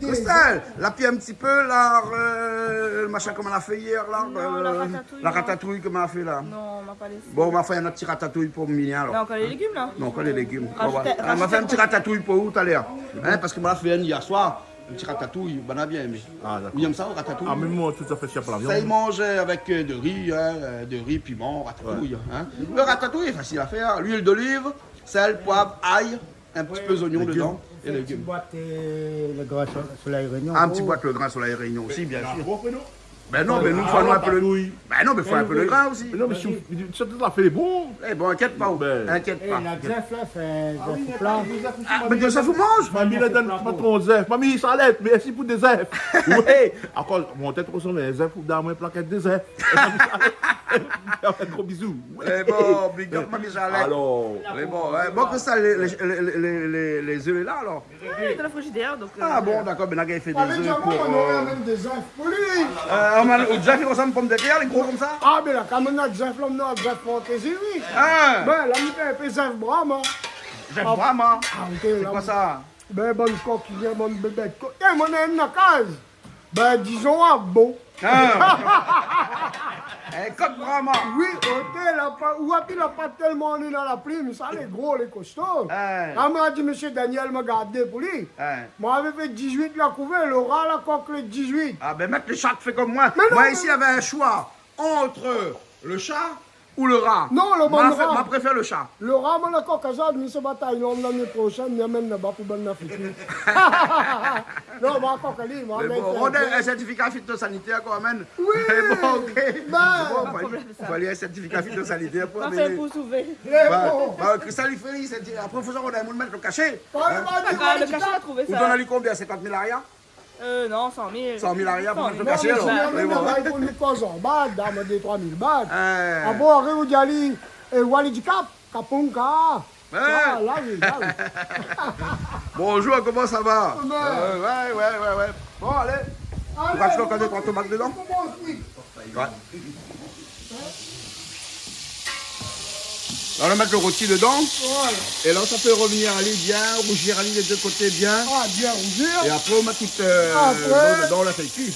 Christelle, la pi in ti pé, la, euh, lo mashin, koman la fé yèr, la, euh, la ratatouille, koman la fé, la ? Non, ma pa lésé. Bon, ma fé in ot ti ratatouille pou Milien, alor. Mé ankor lé légim, la ? Non, ankor lé légim. Razout, razout in ti ratatouille pou ou talèr. Hein, parske ma la fé inn yèr soir. In ti ratatouille, banna la bien émé. Ah, dakor. Ou yèm sa, ratatouille ? Ah, mé moin, tout sa fé si la pla viann. Sa, i manz avèk, euh, de ri, hein, euh, de ri, piman, ratatouille, hein. Ouais. Lo ratatouille lé fasil a fèr, hein. Luil doliv, sèl, poiv, ay, in ti pé zoignon dedan, é légim. Fé in ti boit, euh, lo Gran Solèy Rényon. In ti boit lo Gran Solèy Rényon osi, bien sir. Mé la, apré, non ? Ben non, mé nou, fo nou in pé lo, ben non, mé fo in pé lo grin osi. Mé non, mé si ou, si tout la fé lé bon. Eh bon, inkièt pa, inkièt pa. Eh, la zèf la, fé zèf ou pla. Ah, mé de zèf ou manz. Mami la donn pa tro zèf. Mami Charlotte, mèrsi pou dé zèf. Oui. Ankor, mon tèt rosanm in zèf ou dan mon plakèt dé zèf. Gro bizou. Eh bon, big up, Mami Charlotte. Alor. Mé bon, hein, bon, ke sa, lé, lé zèf lé la, alor. Oui, dan la frizidèr, donk, euh, voilà. Ah bon, dakor, mé la, i fé dé zèf pou, euh, amèn dé zèf pou li. Euh, amèn, ou zèf konmsa, pomdetèr, lé gro konmsa. Ah, mé la, kan mèm na zèf, la, na zèf fantézi, oui. Ah. Ben, la, mi fé in pé zèf Brahma. Zèf Brahma ? Ah, ok. Sé koi sa ? Ben, bann kok ki vien, bann bébèt kok. Eh, moin néna inn na kaz. Ben, dizon, ah, bon. Ah. Eh, kok Brahma. Oui, oté, la pa, ou la di, la pa tèlman ni dan la plim, sa, lé gro, lé kosto. Eh. Ah, moin la di, mésyé Daniel, ma gardé pou li. Eh. Moin lavé fé dizuit la kouvèr, lo ra la kok lé dizuit. Ah, ben, mèt lo sha fé konm moin. Mé non, moin, mé isi, lavé in shoi ant lo sha ou lo ra. Non, lo ra. Ma fé, ma préfèr lo sha. Lo ra, moin, la kok azot, mi sava Thaïlande lané proshèn, mi amèn laba pou bann Afrikin. Non, moin, kok ali, moin. Mé bon, ou néna in sèrtifika fitosanitèr kan mèm. Oui. Mé bon, ok. Ben. Bon, pa de problèm, sa. Fo alé in sèrtifika fitosanitèr pou amèn. Fé pou souvé. Mé bon. Ba, ba, ke sa li fé, li sé di, apré, fo sa ou néna moun mèt lo kashé. Hein ? Dakor, lo kashé, la trouvé sa. Ou donn ali konbien ? Sinkant mil ariar ? Euh, non, san mil. San mil ariar pou mèt lo kashé, alor. Mé bon. Mé non, mé non, mé non, i fo nou koz anba, dam, dé troi mil bat. Hein. Ah bon, aré ou di ali, eh, Wali Dikap, Kaponka. Hein. Ah, la, oui, la, oui. Bonjour, koman sa va ? Koman ? Euh, ouais, ouais, ouais, ouais. Bon, alé. Alé, ou va ankor dé troi tomat dedan ? Koman, oui. Ouais. La, ou va mèt lo roti dedan. Voilà. É la, sa pé revnir ali bien, rouzir ali lé dé koté bien. Ah, bien rouzir. É apré, ou mèt tout, euh, lo dedan, la fé kui.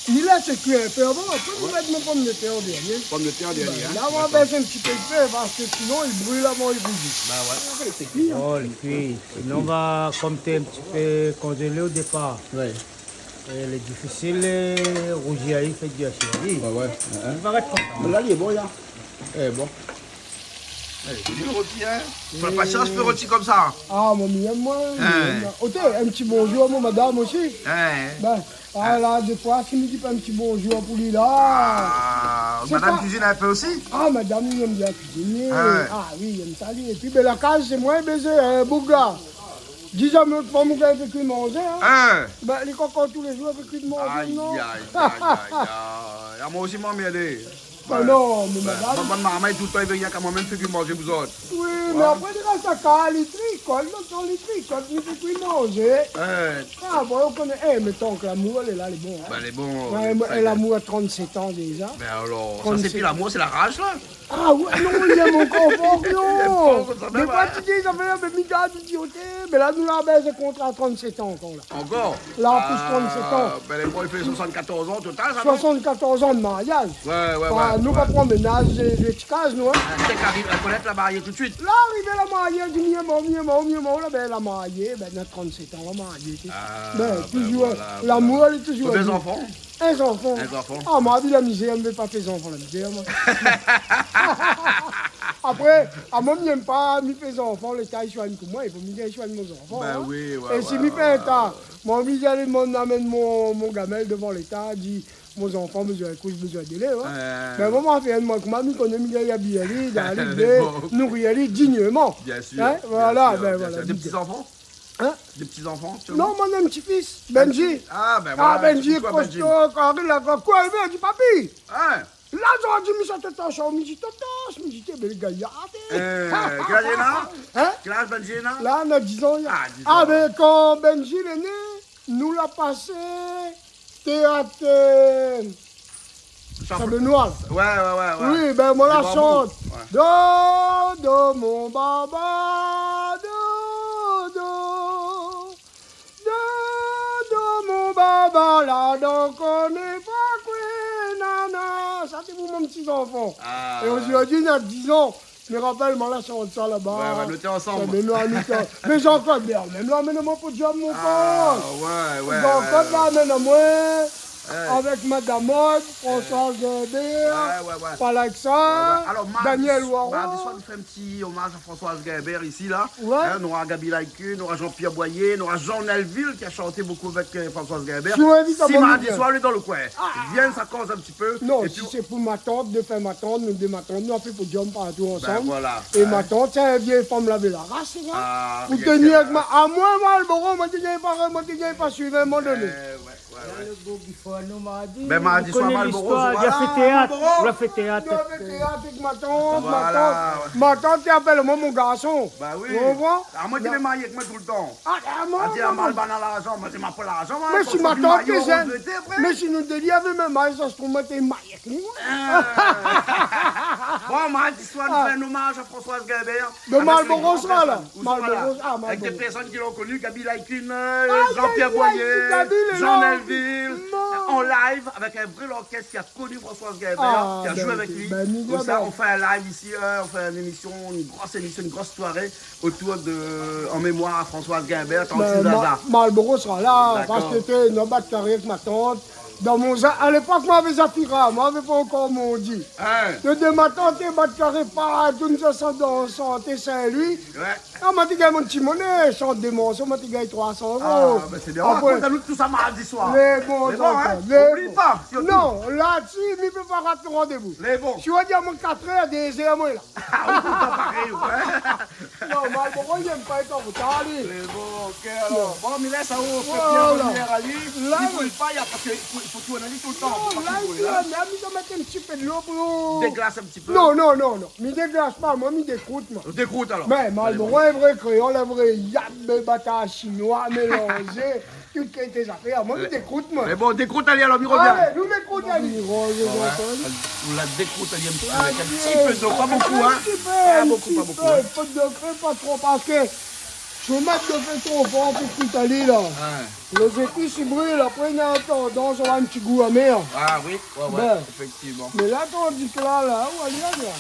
Mi lès kui in pé avan, apré, mi mèt mon pomdetèr an dèrnié. Pomdetèr an dèrnié, hein. Ben, la, ou va bès in ti pé lo fé, parske sinon, li bril avan li rouzi. Bah ouais. Apré, sé kui, hein. Oh, lo kui. Sinon, ou va konté in ti pé konzélé o dépar. Ouais. Eh, lé difisil, eh, rouzi ali, fé dir asi ali. Ouais, ouais. Hein, hein. I va rès konmsa. Mé la, li lé bon, la. Eh, bon. Eh, lé bon, lo roti, hein. Fo pa shanj lo roti konmsa. Ah, moin, mi yèm, moin, mi yèm. Hein. Oté, in ti bonjour mon madam osi. Hein. Ben, ah, la, défoi, si mi di pa in ti bonjour pou li, la. Ah, sé madam pa kuizine in pé osi ? Ah, madam, li yèm bien kuiziné. Hein. Ah, oui, li yèm sa, li. Épi, ben, la kaz, sé moin, ben, sé, euh, boug la. Di zamé out fanm ou gingn fé kui manzé, hein ? Hein ? Ben, li kok tou lé zour, fé kui manzé, non ? Ay, ay, ay, ay, ay. Ah, moin osi, moin, mi lé. Ah non, mé madam. Bann marmay, toultan, i vé rienk amoin mèm fé kui manzé pou zot. Oui, mé apré, li rès a kaz, li trikot, lo tan li trikot, li fé kui manzé. Hein. Ah, bon, ou koné, eh, mé tank lamour lé la, lé bon, hein ? Ben, lé bon, ouais, lé bon. Lamour a trant-sèt an déza. Ben alor, sa, sé pi lamour, sé la raj, la. Ah ouais, non, li yèm ankor fort, non. Li yèm fort konmsa mèm, hein. Défoi, ti di, sa fé, mé mi gard, ti di, oté, mé la, nou la bès kontra trant-sèt an ankor, la. Ankor ? La, plis trant-sèt an. Ah, ben, lé bon, i fé soisant-kators an total, sa, non ? Soisant-kators an de mariaz. Ouais, ouais, ouais. Bah, nou pa pran ménaz, zéro ti kaz, nou, hein. Ah, té kariv, konèt la marié tout suit. La, arivé la marié, di, mi yèm aou, mi yèm aou, mi yèm aou, la, ben, la marié, ben, na trant-sèt an, la marié, té. Ah, ben, ben, toujour, voilà, lamour, voilà. Lé toujour. Konbien zanfan ? In zanfan. In zanfan. Ah, moin, la vi la mizèr, mi vé pa fé zanfan la mizèr, moin. Apré, ah, moin, mi yèm pa, mi fé zanfan, Léta i soign pou moin, i fo mi gingn soign mon zanfan, hein. Ben oui, ouais, ouais, ouais. É si mi fé in ta, moin, mi di, alé, moin, amèn mon, mon gamèl dovan Léta, di, mon zanfan bezoin koush, bezoin délé, ouais. Euh. Ben, moin, moin fé in, moin, koman mi koné, mi gingn abiy ali, alé, bon, nouri ali dignement. Bien sûr, bien sûr, bien sûr. Hein, voilà, ben, voilà. Dé ti zanfan ? Hein ? Dé ti zanfan, aktièlman ? Non, moin néna in ti fis, Benji. Ah, ben voilà, Benji, koukou à Benji. Kosto, kan li la, kan, koué, li di, papi. Hein ? La, zordi, mi sa Toto Show, mi di, Toto, mi di, té bèl gayar, té. Euh, kèl az li néna ? Hein ? Kèl az Benji néna ? La, néna diz an, la. Ah, diz an. Ah, ben, kan Benji lé né, nou la pasé téat, euh, Sab-, Sab Noir. Ouais, ouais, ouais, ouais. Oui, ben, moin la shant. Dé bambou. Ouais. Dodo, mon baba, dodo. Dodo, mon baba, la, donk, koné pa koué, nana. Sa, sé pou mon ti zanfan. Ah. É zordi, li na diz an. Mi rapèl, moin la shant sa laba. Ouais, ouais, nou té ansanm. Ouais, mé nou, nou té, mé Jean-Claude, mé mèm la, mèm amoin pou djab, mon pote. Ah, ouais, ouais, ouais. Jean-Claude la, mèm amoin. Avèk Madame Aude, Françoise Guimbert, ouais, ouais, ouais. Pas là que ça, ouais, ouais. Alor, mardi, Daniel Waro. Mardi soir, nou fé in ti omaz a Françoise Guimbert isi la. Ouais. Hin, nora Gaby Laï-Kun, nora Jean-Pierre Boyer, nora Jean Nelvil ki la shanté bonpé avèk, euh, Françoise Guimbert. Si ou invit, si mardi soir, li lé dan lo koin. Ah. Vien, sa koz in ti pé. Non, épi si sé pou matant, défin matant, nou dé matant, nou la fé podiom partou ansanm. Ben voilà. É matant, sé in vié fanm lavé la ras, sa. Ah, bien sir. Pou tenir avèk ma, amoin, Malboro, moin té gingn pa, moin té gingn pa suiv in moman doné. Eh, ouais. Ouais, ouais. La, lo gro bifo anou mardi, ben, mardi soir, Malboro, voilà, Malboro. Nou la fé téat, nou la fé téat. Nou la fé téat avèk matant, matant. Voilà, ouais. Matant té apèl amoin mon garson. Bah oui. Ou konpran ? Ah, moin té vé marié avèk moin toultan. Ah, ah, moin, moin, moin. Mal bann larzan, moin té, ma pa larzan, moin. Mé si matant té zèn, mé si nou dé li avé mèm az, sa se trouv, moin té marié avèk li, moin. Ah. Bon, mardi soir, nou fé in omaz a Françoise Guimbert. Avèk Malboro sra la. Avèk dé pèrsone ki lé koni, Gaby Laï-Kun, euh, Jean-Pierre Boyer, Jean Nelvil, an live avèk in vré lorkès ki la koni Françoise Guimbert, ki la zoué avèk li. Donk sa, nou fé in live isi, euh, nou fé in émision, in gro émision, in gro soiré otour de, an mémoir a Françoise Guimbert, Tante Zaza. Malboro sra la, parske té, nou bat karé avèk matant. Dan mon za-, a lépok, moin lavé Zafira, moin lavé pa ankor Mondi. Hin. Té dé matant té bat karé partou, nou té shanté Saint-Louis. Ouais. Ah, moin té gingn mon ti moné, shant dé morso, moin té gingn troi san éro. Ah, ben sé bien. Apré, rakont anou tout sa mardi soir. Lé bon, hein. Oubli pa, sirtou. Non, la, si, mi pé pa rat lo randévou. Lé bon. Si ou di amoin katrèr, dé zèr, moin lé la. Ah, ou pa parèy, ouais. Non, Malboro, li èm pa èt an rotar, li. Lé bon, OK, alor. Bon, mi lès aou, fé bien rovnir ali. La, li boul pa, parske i fo, i fo tourn ali toultan. Non, la, i tourn, la, mi sa mèt in ti pé dolo pou déglas in ti pé. Non, non, non, non. Mi déglas pa, moin, mi dékrout, moin. Ou dékrout, alor. Mé Malboro, in vré kréol, in vré yab, in batar sinoi mélanzé. Tout kalité zafèr. Moin, mi dékrout, moin. Mé bon, dékrout ali, alor, mi rovien. Alé, nou dékrout ali. Ah ouais. Nou la dékrout ali in ti pé, avèk in ti pé dolo, pa bonpé, hein. Pa bonpé, pa bonpé, hein. In ti pé, pa tro, parske si ou mèt dofé tro for, ou fé kui ali la. Ouais. Lé zépis i bril, apré, néna tandans avoir in ti gou amèr. Ah oui, ouais, ouais, éfèktivman. Mé la, tandiske la, la, ou alé, la.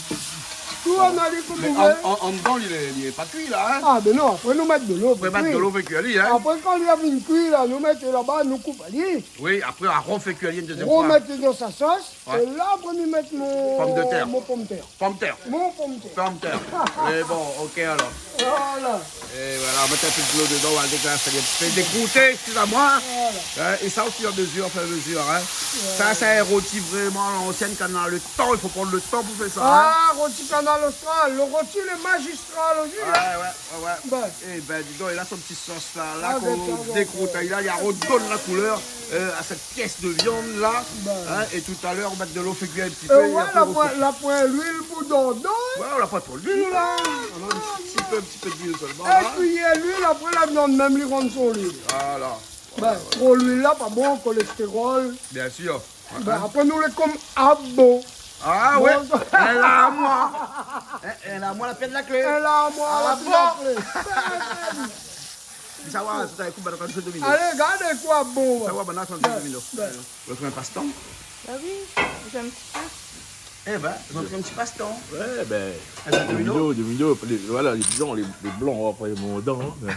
Tout an alé konm ou vé. Mé an, an, andan, li lé, li lé pa kui, la, hein. Ah, ben non, apré, nou mèt dolo, fé kui. Apré, mèt dolo, fé kui ali, hein. Apré, kan li la fine kui, la, nou mèt laba, nou koup ali. Oui, apré, arofé kui ali in dézièm foi. Romèt dan sa sos, é la, apré, mi mèt mon pomdetèr. Pomdetèr. Mon pomdetèr. Pomdetèr. Mé bon, OK, alor. Voilà. É voilà, mèt in pé dolo dedan, ou va déglas, sa i fé dégrouté, ékskiz amoin. Voilà. Hein, é sa, o fur é a mezur, o fur é a mezur, hein. Voilà. Sa, sé in roti vréman a lansièn, kan ou na lo tan, i fo pran lo tan pou fé sa, hein. Ah, roti Kanal Austral, lo roti lé mazistral osi, hein. Ouais, ouais, ouais, ouais. Ben. Eh ben, di don, é la, son ti sos la, la, kan ou dékrout, la, i arodone la koulèr, euh, a sèt pièce de viande là, hein, et tout à l'heure, on met de l'eau, fé kui in ti pé, é apré, la poin, la poin luil pou dedan. Ouais, la poin tro luil, la. On a un petit peu, un petit peu d'huile seulement, là. In kuiyèr luil, apré, la viann mèm, li rann son luil. Voilà. Ben, tro luil la, pa bon, kolèstérol. Bien sûr. Ben, apré, nou lé konm abo. Ah ouais. Bon, sa. Èl la amoin. Hein, èl la amoin, la pièce la clé. Èl la amoin, la pièce la clé. Ah bon. Sa va, sa va, ékout, ben, kan nou fé domino. Alé, gard koi, bon. Sa va, ben, la, sa va, domino. Ben. Ou fé in pastan ? Ben oui, mi fé in ti pé. Eh ben, ou fé in ti pastan. Ouais, ben, domino, domino, lé, voilà, lé blan, lé, lé blan, apré, mon dan, hein.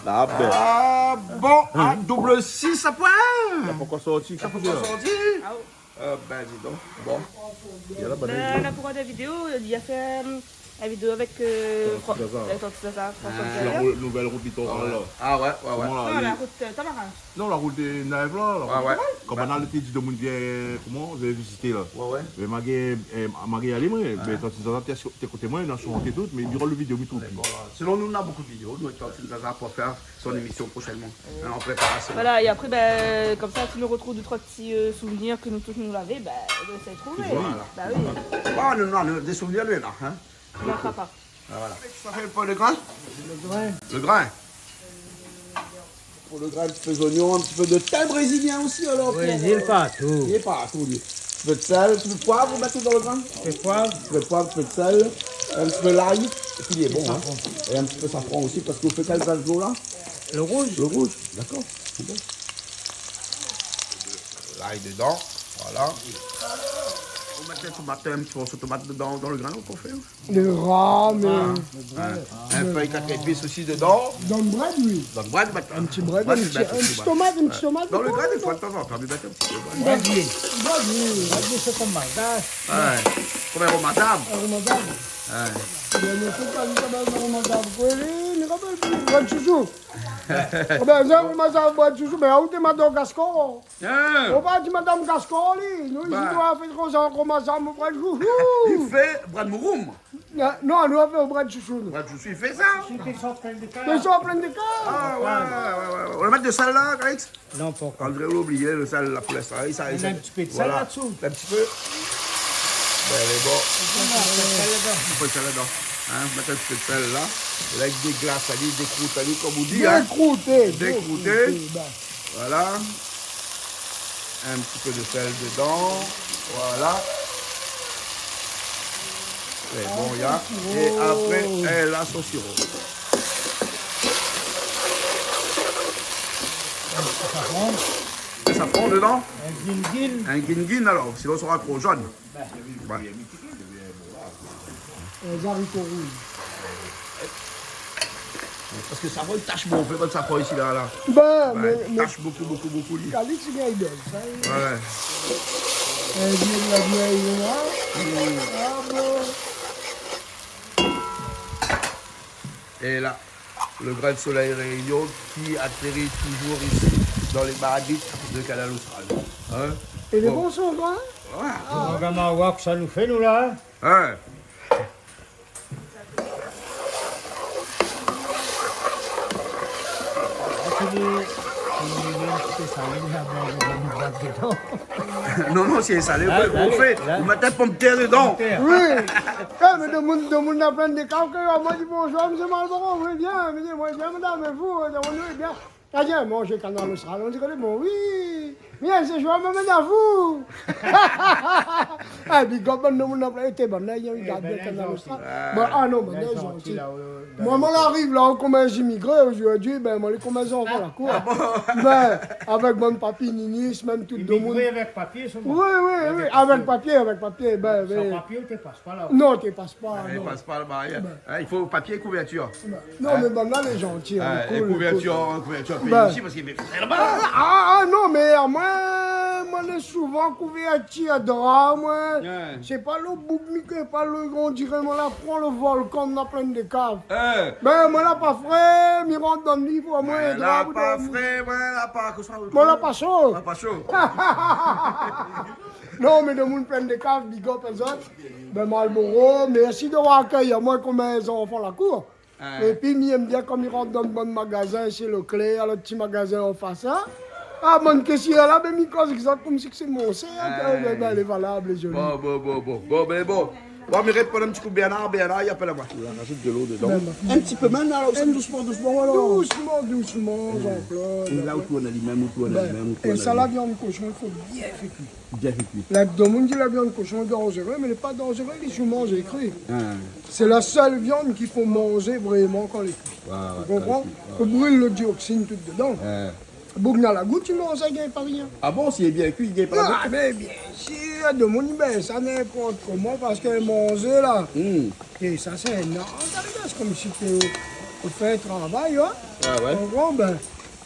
Ah ben. Ah bon, ah, double six, sa poin. Sa pankor sorti. Sa pankor sorti. Ah, oh. Euh, ben, di don. Bon. Ben, la, pou la vidéo, li la fé, euh, in vidéo avèk, euh, Tante Zaza. Fran-, euh, Tante Zaza, Françoise Zaza. Sur la rou-, nouvèl rout litoral, la. Ah ouais, ouais, ouais. Koman la, la rout, euh, Tamarin. Non, la rout de Naève la, la rout. Ouais, ouais. Kan banna lété di domoun vien, koman, vien vizité la. Ouais, ouais. Mé ma gingn, euh, ma gingn alé, moin. Ouais. Mé Tante Zaza té, té koté moin, la shanté tout, mé diran lo vidéo, mi trouv pi. D'accord. Sinon, nou, nou na bonpé de vidéo, nou, Tante Zaza, pou fé son émission prochainement. Hein, en préparation. Voilà, é apré, ben, konmsa, si nou artrouv dé troi ti, euh, souvnir ke nou tout nou lavé, ben, nou sa trouvé. Voilà. Ben oui. Ah, non, non, non, dé souvnir, li, la, hein. Li mank pa. Ah, voilà. Sa fé pou lo grin ? Lo grin. Pou lo grin, in ti pé zoignon, in ti pé de tin brézilien osi, alor. Brézil, pou, partou. Li lé partou, li. In ti pé de sèl, in ti pé de poiv, ou mèt tout dan lo grin ? In ti pé de poiv. In ti pé de poiv, in ti pé de sèl, in ti pé lay, épi li lé bon, hein. É safran. É in ti pé safran osi, parske ou fé kèl sèl, la ? Lo rouz. Lo rouz, d'accord, sé bon. Lay dedan, voilà. Ou mèt in tomat, in ti morso tomat dedan, dan lo grin, ou kosa ou fé ? Lo ram, euh, in fèy kat zépis osi dedan. Dan brèd, oui. Dan brèd, mèt in ti brèd, in ti, in ti tomat, in ti tomat. Dan lo grin, défoi, detanzantan, mi mèt in ti pé brèd. Brèd, oui. Brèd, oui. Brèd, sé konm malgash. Konm in romazav. In romazav. Bien, nou fé pa li konm in romazav, koi, li, nou rapèl pi, brèd shoushou. Bin, sé in romazav, brèd shoushou, mé aou té madam Gaskor. Ou pa di madam Gaskor, li. Nou, isi, nou la fé tro sa, koman sa, mon brèd shoushou. Li fé brèd mouroum. Non, nou la fé brèd shoushou, nou. Brèd shoushou, li fé sa. Li fé sa plen de kar. Li fé sa plen de kar. Ah, ouais, ouais, ouais, ouais. Ou la mèt de sèl la, Calix ? Non, pankor. André, ou la oublié lo sèl, la koulèr sa. Mèt in ti pé de sèl la-dsou. Voilà. In ti pé. Bin, lé bon. In pé de sèl ladan. In pé de sèl ladan. Hein, mèt in ti pé de sèl la. La, i déglas ali, i dékrout ali, konm ou di, hein. Dékrouté, dékrouté, bin. Voilà. In ti pé de sèl dedan. Voilà. Sé bon, ya. É apré, èl la son siro. Safran. Safran dedan ? In guinguin. In guinguin, alor, sinon sra tro jone. Bin. Ouais. Lé zariko rouz. Parske safran i tash bonpé, bann safran isi la, la. Bin, ouais, mé, mé tash bonpé, bonpé, bonpé, li. Calix, li gingn idol, sa, li. Ouais. Euh, li la bien, li, hein ? Mm. Ah bon. É la, lo grin de solèy Réunion ki atéri toujour isi, dan lé bardit de Kanal Austral. Hein ? É lé bon, son grin ? Ouais. Gard maroua kosa nou fé, nou, la, hein ? Ouais. Non, non, sé salé, ah, ou fé, la, ou mèt pomdetèr dedan. Pomdetèr. Oui. Eh, mé demoun, demoun la Plaine des Cafres, moin di bonjour, mésyé Malboro, oui, bien, bien, moin bien, madam, é vou, euh, nou lé bien. Ah, bien, manzé Kanal Austral, on diré lé bon, oui. Bien, sé jour, mèm avou. Ah, big up, bann demoun la Plaine, té bann la, i gard bien Kanal Austral. Bon, ah non, bann la zanti. Moin, moin la ariv la, konm in zimigré zordi, bin, moin lé konm in zanfan la kour. Ah bon ? Bin, avèk bann papié ninis, mèm tout demoun. Imigré avèk papié, sé bon. Oui, oui, oui, avèk papié, avèk papié, bin, san papié, ou té pas pa la. Non, té pas pa, non. Té pas pa la barièr. Bin. Hein, i fo papié é kouvèrtir. Non, mé bann la lé zanti, hein, lé cool, lé cool. Kouvèrtir, kouvèrtir péi isi, parske i fé frèr laba. Ah, ah, non, mé amoin, moin lé souvan kouvèrtir dra, moin. Ouais. Sé pa lo boug, mi koné pa lo, on diré moin la pran lo volkan dan la Plaine des Cafres. Bin, moin la pa fré, mi rant dan li, pou amoin, dra pou dormi. Moin la pa fré, moin la pa, kosa, moin la pa sho. La pa sho. Non, mé demoun Plaine des Cafres, big up azot. Bin, Malboro, mèrsi d'avoir akèy amoin konm in zanfan la kour. Épi mi èm bien kan mi rant dan bann magazin, shé Leclerc, lo ti magazin anfas, hein. Ah, bann késièr la, bin, mi koz èk zot konmsi sé mon sèr, hein, bin, lé valab, lé zoli. Bon, bon, bon, bon. Bon, bin, bon. Bon, mi réponn in ti kou Bernard, Bernard, i apèl amoin. Ou la razout de lo dedan. Bin, bin. In ti pé mèm, la, dousman, dousman, voilà. Dousman, dousman, Jean-Claude. É la, ou tourn ali mèm, ou tourn ali mèm, ou tourn ali mèm. Bin, é sa, la viann koshon, i fo bien fé kui. Bien fé kui. La, demoun i di la viann koshon lé danzéré, mé lé pa danzéré, li sou manzé kri. Ah. Sé la sèl viann ki fo manzé vréman kan lé kui. Ouais, ouais, kan lé kui, ouais. Ou konpran ? Ou bril lo dioksine tout dedan. Ouais. Boug na la gout, i manz, i gingn pa rien. Ah bon, si lé bien kui, i gingn pa la gout ? Ah, mé bien sir, demoun i bès sa ninport koman, parske manzé la. Hmm. É sa, sé, non, sa, sé konmsi té ou, ou fé in travay, hein. Ah ouais. Ou konpran, bin,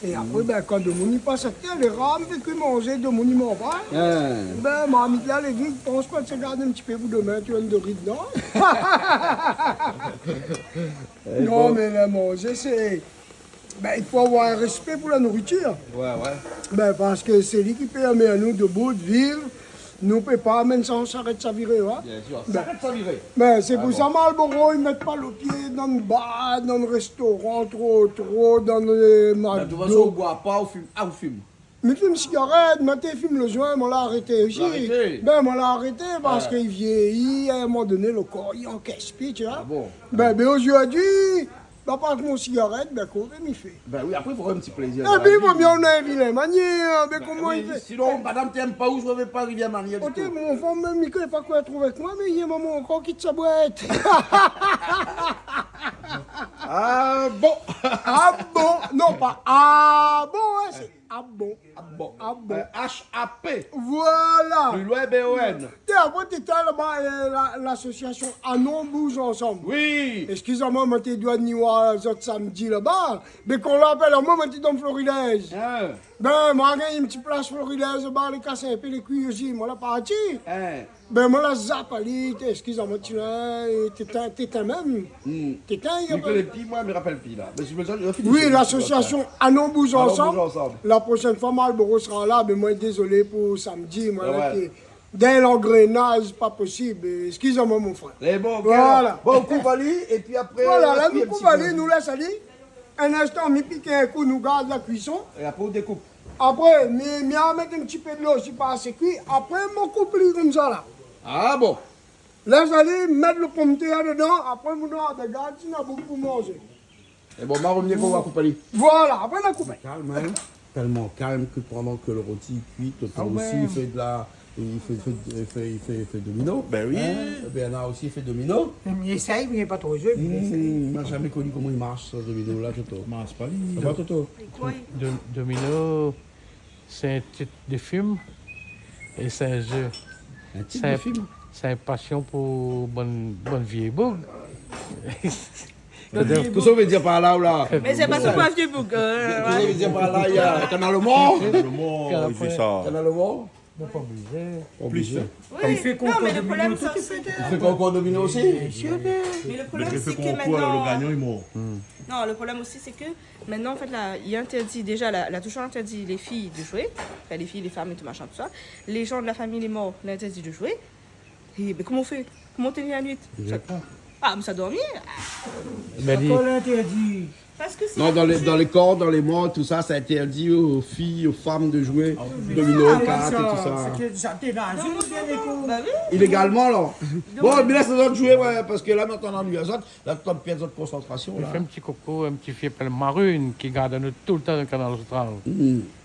É apré, bin, kan demoun i pas atèr, lé rar mi fé kui manzé, demoun i manz pa. Hein. Bin, marmit la lé vid, pans pa, sa gard in ti pé pou domin, ti vien de ri dedan. Non, bon. Mé la manzé, sé, bin, i fo avoir in rèspé pou la nouritir. Ouais, ouais. Bin, parske sé li ki pèrmé anou de bout viv. Nou pé pa amenn sa, sa arèt sa viré, wa. Bien sir. Bin, sa arèt sa viré. Bin, sé pou sa, Malboro, i mèt pa lo pié dan bar, dan restoran, tro, tro, dan, euh, McDo. Mé de tout fason, ou boi pa, ou fim. Ah, ou fim. Mi fim sigarèt, moin té fim lo zoin, moin la arété osi. Ou la arété ? Bin, moin la arété parske i vièyi, a in moman doné, lo kor i ankès pi, ti wa. Ah bon ? Bin, bin, ozordi, Bin, pa èk mon sigarèt, bin, kosa mi fé ? Bin wi, apré, i fo in ti plézir dan la vi. Épi, vo mié ou néna in vilin manièr, bin, koman i fé ? Sinon, madam té èm pa ou, zot i vé pa arivé manièr ditou. Oté, mon fanm, mèm, mi koné pa kosa èl trouv èk moin, mé i yé momon ankor kit sa boit. Ah bon ? Ah bon ? Non, pa ah bon, in, sé Abon. Abon. Abon. Euh, H A P. Voilà. Plus loin, B O N. Té, apré, té, té laba, euh, la, lasosiasion Anon Bouz Ansanm. Oui. Eskiz amoin, moin té doi ni oir zot samdi laba. Mé kan la apèl amoin, moin té dan Florilèz. Ah. Bin, moin la gingn in ti plas Florilèz laba, la kas in pé lé kui osi, moin la parti. Ah. Bin, moin la zap ali, té, eskiz amoin, ti la, té, té, té mèm. Hmm. Té, té, mi koné pi, moin, mi rapèl pi la. Mé si mi fé sa, mi fini. Oui, lasosiasion Anon Bouz Ansanm. Anon Bouz Ansanm. La proshèn foi, Malboro sra la, mé moin, dézolé pou samdi, moin, la, té dan langrénaz, pa posib. Eskiz amoin, mon frèr. Lé bon, ok, alor. Voilà. Bon, koup ali, épi apré, voilà, la, nou koup ali, nou lès ali. In instan, mi pik in kou, nou gard la kuison. É apré, ou dékoup. Apré, mi, mi mèt in ti pé dolo, si pa asé kui. Apré, moin koup ali konmsa la. Ah bon? Lès ali, mèt lo pomtèr dedan, apré, nou gard si na boug pou manzé. É bon, ma rovni kan ou va koup ali. Voilà, apré, nou koup. Kalm, hein. Tèlman kalm ke pandan ke lo roti i kui, Toto osi i fé de la, i fé, fé, fé, fé, fé domino. Bin oui. Hein? Bernard osi i fé domino. Mi éséy, mé pa tro zoué, mi éséy. Hmm, ma zamé koni koman i marsh, sa, domino la, Toto. Marsh pa li. Sa va, Toto? Do-, domino, sé in tit de film é sé in zé. In tit de film? Sé in pasion pou bann, bann vié boug. Kosa ou vé dir par la, ou la? Mé sé pa sou pa vié boug, euh, kosa ou vé dir par la, i na Kanal Amour? Kanal Amour, i fé sa. Kanal Amour? Non, pa oblizé. Pa oblizé. Oui. I fé konkour domino, tout i fé. I fé konkour domino osi? Bien sûr. Mé lo problèm, sé ke kontwol, mintnan, lo gagnan lé mor. Non, lo problèm osi, sé ke mintnan, an fèt, la, i intèrdi déza, la, la touzour intèrdi lé fiy de zoué. Anfin, lé fiy, lé fanm é tout, machin, tout sa. Lé jan de la famiy lé mor, la intèrdi de zoué. É, mé koman ou fé? Koman ou tien la nuit? Sa, ah, mé sa i dormi. Mé li... Ankor intèrdi. Parske sé... Non, dan lé, dan lé kor, dan lé mor, tout sa, sa intèrdi o fiy, o fanm de zoué domino, kart é tout sa. Sé ke sa té la, zoué, bien ékout. Ba oui. Ilégalman, la. Bon, mé lès azot zoué, ouais, parske la, mi antann annuy azot, la, ou pèrd zot konsantrasion, la. Mi fé in ti koukou, in ti fiy i apèl Marune, ki gard anou toultan dan Kanal Austral.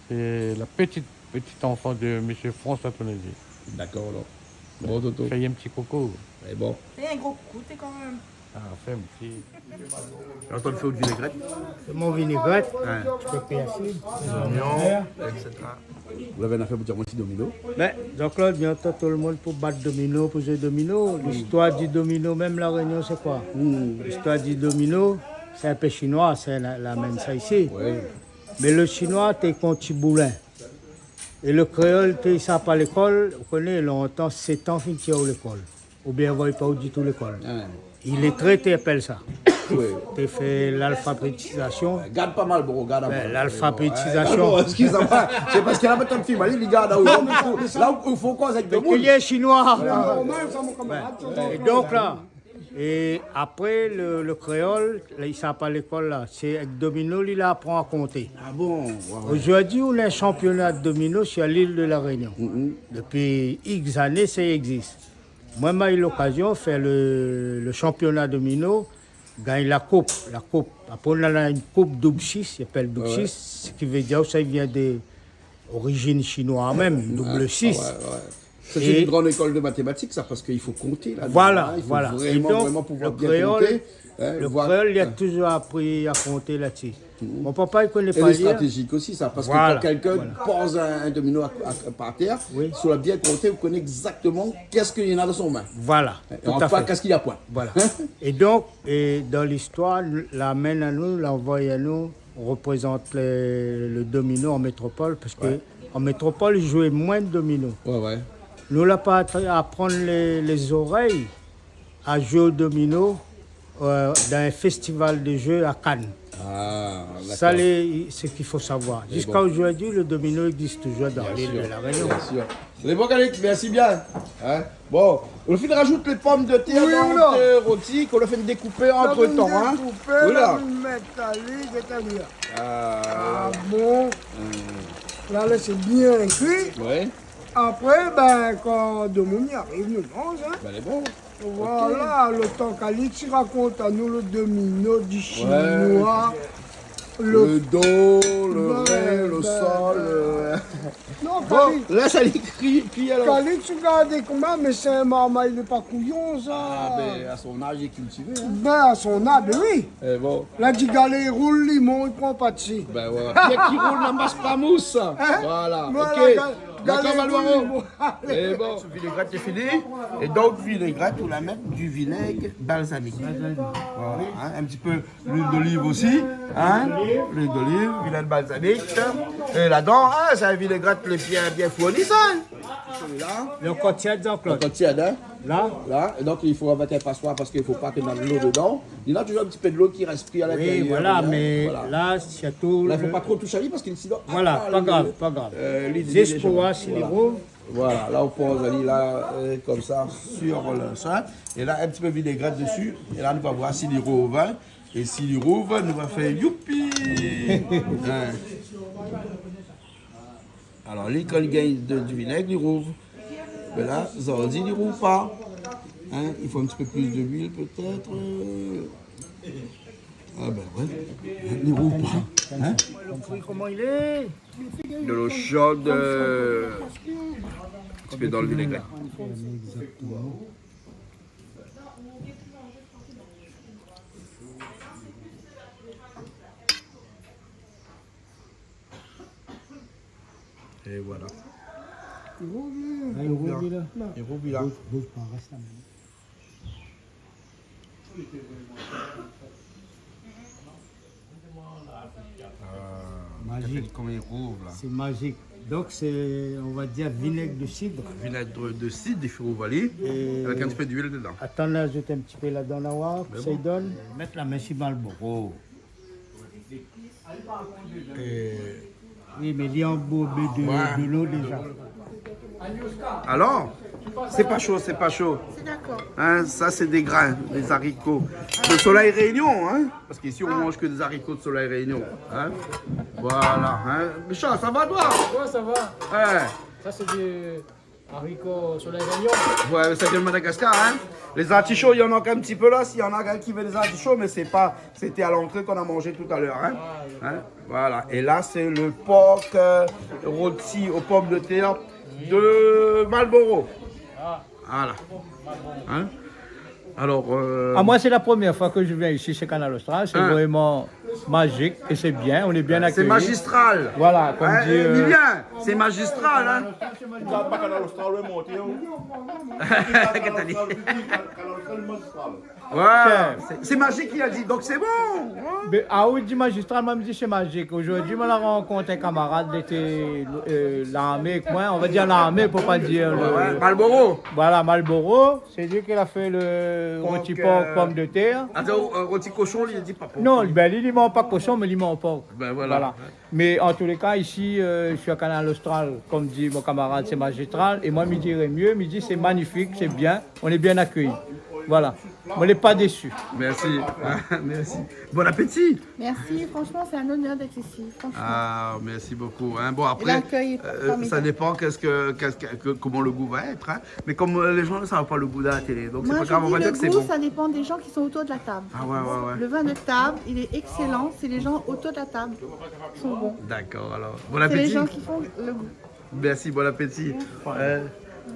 Sé la petite, petite enfant de monsieur François Tonezy. Dakor, alor. Bon, Toto. Fé in ti koukou. Mé bon. Fé in gro koukou, té, kan mèm. Ah, fé in ti... Antoine, fé out vinégrèt. Fé mon vinégrèt. Ouais. Ti pé pèrsi. Zoignon, et cetera. Ou lavé in afèr pou dir amoin si domino. Bin, Jean-Claude, mi antann tout lo moun pou bat domino, pou zoué domino. Listoir di domino, mèm La Rényon, sé koi? Listoir di domino, sé in pé shinoi, sé la, la amenn sa isi. Oui. Mé lo shinoi té kont ti boulin. É lo kréol té i sava pa lékol, ou koné, lontan, sèt an fine tir lékol. Oubien anvoy pa ou ditou lékol. Ah. Ilétré té i apèl sa. Oui. Té fé lalfabétizasion. Gard pa mal, bro, gard pa mal. Bin, lalfabétizasion. Bon, eskiz amoin. Sé parske la, mintnan, film, alé, li gard, la, ou, la, ou, ou fo koz avèk demoun. Pé kri shinoi. Voilà. Bin, é donk la, É apré, lo, lo kréol, la, i sava pa lékol la. Sé èk domino, li la aprann a konté. Ah bon? Ouais, ouais. Zordi, ou na in shanpiona de domino sir lil de La Rényon. Dopi X zané, sa i égzis. Moin, ma u lokazion fé lo, lo shanpiona domino, gingn la koup, la koup. Apré, ou na la in koup doub sis, i apèl doub sis, ouais, ouais, sak i vé dir, sa i vien de orizine shinoi mèm, doub sis. Ah ouais, ouais. Sa, sé in gran lékol de matématik, sa, parske i fo konté, la, voilà, i fo vréman, vréman pouvoir bien konté, hein, lo kréol, li la touzour apri a konté la-dsi. Mon papa, li koné pa lir. É lé stratézik osi, sa, parske kan kèlkin poz in, in domino a, a, par tèr, si ou la bien konté, ou koné égzaktoman kosa li na dan son min. Voilà, tout à fait. É an fèt, kosa li na poin. Voilà. É donk, é dan listoir, la amenn anou, la anvoy anou, reprézant le, le domino an métropol, parske an métropol, i zoué moin domino. Ouais, ouais. Nou la pa aprann lé, lé zorèy a zoué o domino, euh, dan in festival de jeu à Cannes. Ah, dakor. Sa, lé, sak i fo savoir. Ziska zordi, lo domino i égzis touzour dan lil de La Rényon. Bien sir. Lé bon, Calix, mèrsi bien. Hein? Bon, ou la fine razout lé pomdetèr dan lo roti, k'ou la fine dékoupé antretan, hein? Dékoupé, la fine mèt ali, gèt ali. Ah bon. La, la, sé bien kui. Ouais. Apré, bin, kan domoun i ariv, nou manz, hein. Bin, lé bon. Voilà, lo tan Calix i rakont anou lo domino di shinoi. Le do, le ré, le sol, le... Non, bon, Calix, lès ali kui, kui alor. Calix, ou gard koman, mé sé in marmay, li lé pa kouyon, sa. Ah, bin, a son az, li lé kiltivé, in. Bin, a son az, bin oui. É bon. La di galé, roul limon, li pran pa dsi. Bin voilà. Pié ki roul n'amas pa mous. In ? Voilà, voilà, OK. Ga-, galé, roul limon. Dakor, Malboro. Alé. É bon. Vinégrèt lé fini. É donk, vinégrèt, ou la mèt du vinaigre balsamique. Voilà, in, in ti pé luil d'oliv osi, in. Luil d'oliv, vinégrèt balsamique. É ladan, in, sé in vinégrèt lé bien, bien fourni, sa, in. Lé ankor tièd, Jean-Claude. Ankor tièd, in. La. La. É donk, i fo avèk in pasoir parske i fo pa ke na dolo dedan. Li na touzour in ti pé dolo ki rès pri a l'intérieur, in. Oui, voilà, mé la, sirtou... La, i fo pa tro toush ali parske sinon, voilà, ah, pa grav, pa grav. Zis pou voir si li rouv. Voilà, la, ou poz ali la, euh, konmsa, sur le, sa. É la, in ti pé vinégrèt dsi. É la, nou va voir si li rouv, in. É si li rouv, nou va fé youpi. In. Alor, li, kan li gingn de, du vinèg, li rouv. Mé la, zordi, li rouv pa. In, i fo in ti pé plis de luil, pétèt. Ah bin ouais. Li rouv pa. In ? Koman i lé ? Dolo sho, euh, in ti pé dan le vinégrèt. É voilà. Li rouv, li. Ah, li rouv, li, la. Li rouv, li, la. Bouz, bouz pa, rès la mèm. Ah, mazik. Koman li rouv, la. Sé mazik. Donk, sé, on va dir, vinèg de sid. Vinèg de, de sid, i fo rouv ali, avèk in ti pé d'luil dedan. Atann, la, azout in ti pé ladan, la, oir kosa i donn. Mé bon. Mèt la min si Malboro. Euh, oui, mé li anbob de, ouais, dolo déza. Alor, sé pa sho, sé pa sho. Sé dakor. In, sa, sé dé grin, dé zariko. De Soleil Réunion, in, parske isi, on manz ke dé zariko de Soleil Réunion, in. Voilà, in. Michel, sa va, toi ? Ouais, sa va. Ouais. Sa, sé dé Zariko Soleil Réunion. Ouais, sa i vien de Madagascar, in. Lé zartisho, néna ankor in ti pé la, si néna in ki vé dé zartisho, mé sé pa, sété a l'antré k'nou la manz talèr, in. Ah, dakor. In, voilà. É la, sé le por, euh, roti o pomdetèr de Malboro. Ah. Voilà. In ? Alors, euh, ah, moi, c'est la première fois que je viens ici, chez Kanal Austral. C'est vraiment magique et c'est bien, on est bien accueillis. Sé magistral. Voilà, konm di, euh, Emilien, sé magistral, in. Ou gard pa Kanal Austral, ou lé monté, in. Kanal Austral, magistral. Ouais, sé, sé mazik, li la di, donk sé bon, in. Mé, ah oui, di magistral, moin mi di sé mazik. Zordi, moin la rankont in kamarad, li lété, euh, larmé avèk moin, on va dir larmé pou pa dir le... Ouais, Malboro. Voilà, Malboro. Sé li ki la fé le roti por, euh, pomdetèr. Atann, euh, roti koshon, li di pa por. Non, bin, li, li manz pa koshon, mé li manz por. Bin voilà. Voilà. Mé an tou lé ka, isi, euh, sur Kanal Austral, konm di mon kamarad, sé magistral. É moin, mi diré myé, mi di, sé magnifik, sé bien, on est bien accueillis. Voilà. Moin lé pa désu. Merci. Merci. Bon appétit. Merci, franchement, c'est un honneur d'être ici, franchement. Ah, merci beaucoup, hein. Bon, après, euh, ça dépend qu'est-ce que, qu'est-ce que, que, comment le goût va être, hein. Et l'accueil est formidable. Mais comme, euh, les gens ne savent pas le goût à la télé, donc c'est pas grave, on va dire que c'est bon. Moi, je dis le goût, ça dépend des gens qui sont autour de la table. Ah ouais, ouais, ouais. Le vin de table, il est excellent, c'est les gens autour de la table qui sont bons. D'accord, alors. Bon appétit. C'est les gens qui font le goût. Merci, bon appétit. Euh,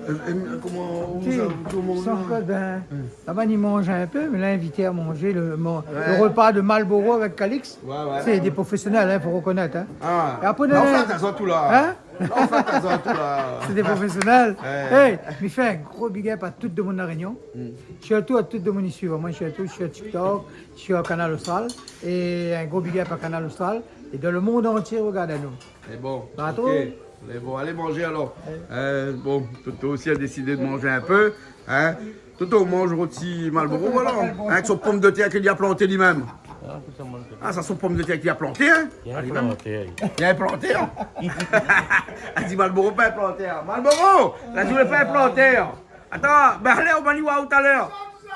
euh, euh, comment, où ça, comment on... Jean-Claude, hein, là-bas, ils mangent un peu, mais là, invité à manger le, mon, le repas de Malboro avec Calix. Ouais, ouais. C'est des professionnels, hein, faut reconnaître, hein. Ah. Et après, non, on fait attention tout là. Hein ? Non, on fait attention tout là. C'est des professionnels. Ouais. Hey, mi fé in gro big up à tout demoun La Réunion. Mm. Surtout à tout demoun i suiv. Moi, surtout sur TikTok, sur Kanal Austral. Et un gros big up à Kanal Austral. Et dans le monde entier, regardez-nous. Lé bon. Patron. OK. Lé bon. Alé manzé alor. Ouais. Euh, bon, Toto osi la désid manz in pé, hein. Toto i manz roti Malboro, voilà. Hein, avèk son pomdetèr ke li la planté li mèm. Ah, sa son pomdetèr ke li la planté, hein. Li la planté, hein. Li la planté, hein. La di Malboro pa in plantèr. Malboro, la di ou lé pa in plantèr. Atann, bin alé, ou va oir talèr.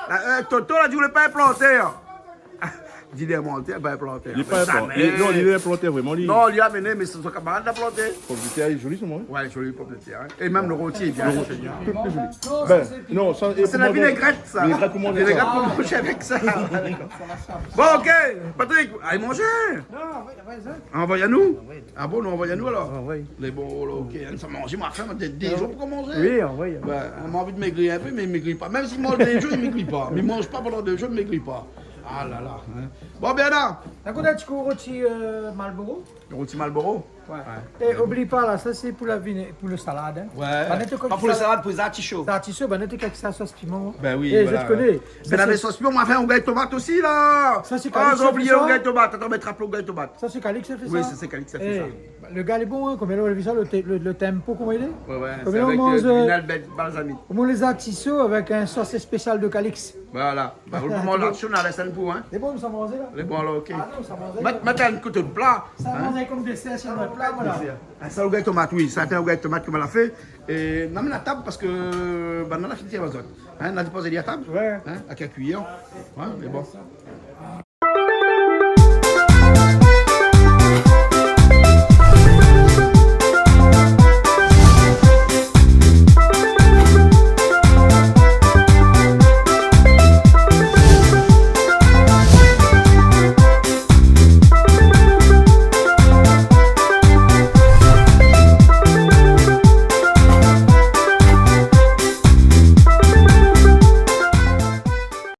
La, euh, Toto la di ou lé pa in plantèr. Di li lé inplantèr, pa inplantèr. Li lé pa inplantèr. Zamé. Li, non, li lé inplantèr, vréman, li. Non, li la amené, mé sé son kamarad la planté. Pomdetèr lé zoli, sa, moin. Wé, zoli pomdetèr, in. É mèm lo roti lé bien. Lo roti, tout lé zoli. Bin, non, sa, é pou manzé. Sé la vinégrèt, sa. Vinégrèt pou manzé, sa. Vinégrèt pou manzé avèk sa. Bon, OK. Patrick, alé manzé. Non, wé, wé, sa. Anvoy anou. Ah bon, nou anvoy anou alor. Ah, wé. Lé bon, la, OK. Nou sa manzé, ma fé, ma dé, dé zour pou komansé. Wi, anvoy. Bin, ma anvi mégri in pé, mé mégri pa. Mèm si mi manz dé zour, mi mégri pa. Mi manz pa pandan dé zour, mi mégri pa. Ah la la, in. Bon, Bernard. Dakor, in ti kou roti, euh, Marlboro. Roti Marlboro. Wé. Wé. É oubli pa la, sa sé pou la viné-, pou lo salad, in. Wé. Bann té pa pou lo salad, pou zartiso. Zartiso, bann té kèk sa sos piman. Bin wi, voilà. É zot i koné. Bin, sa sé sos piman, ma fé in rougay tomat osi la. Sa sé Calix la fé sa. Ah, la oublié rougay tomat. Atann, mi trap lo rougay tomat. Sa sé Calix la fé sa. Wi, sa sé Calix la fé sa. É, lo gars lé bon, in. Koman nou la vi sa, lo té-, lo, lo tempo, koman i lé ? Wé, wé, sé avèk, euh, du vinaigre bal-, balsamique. Koman lé zartiso avèk in sos spésial de Calix. Voilà. Ba, ou pé manzé la, ou lès in pou, in. Lé bon, sa manzé la. Lé bon, alor, OK. Ah non, sa manzé. Mèt, mèt in koté de pla, in. Sa manzé kom désèr, sé lo pla, voilà. Désèr. Ah, sa, rougay tomat, wi. Sa, sé in rougay tomat ke ma la fé. É, nou amenn la tab parske, bann la fini tir azot. In, nou la dépoz ali a tab. Wé. In, avèk in kuiyèr. Wé, mé bon.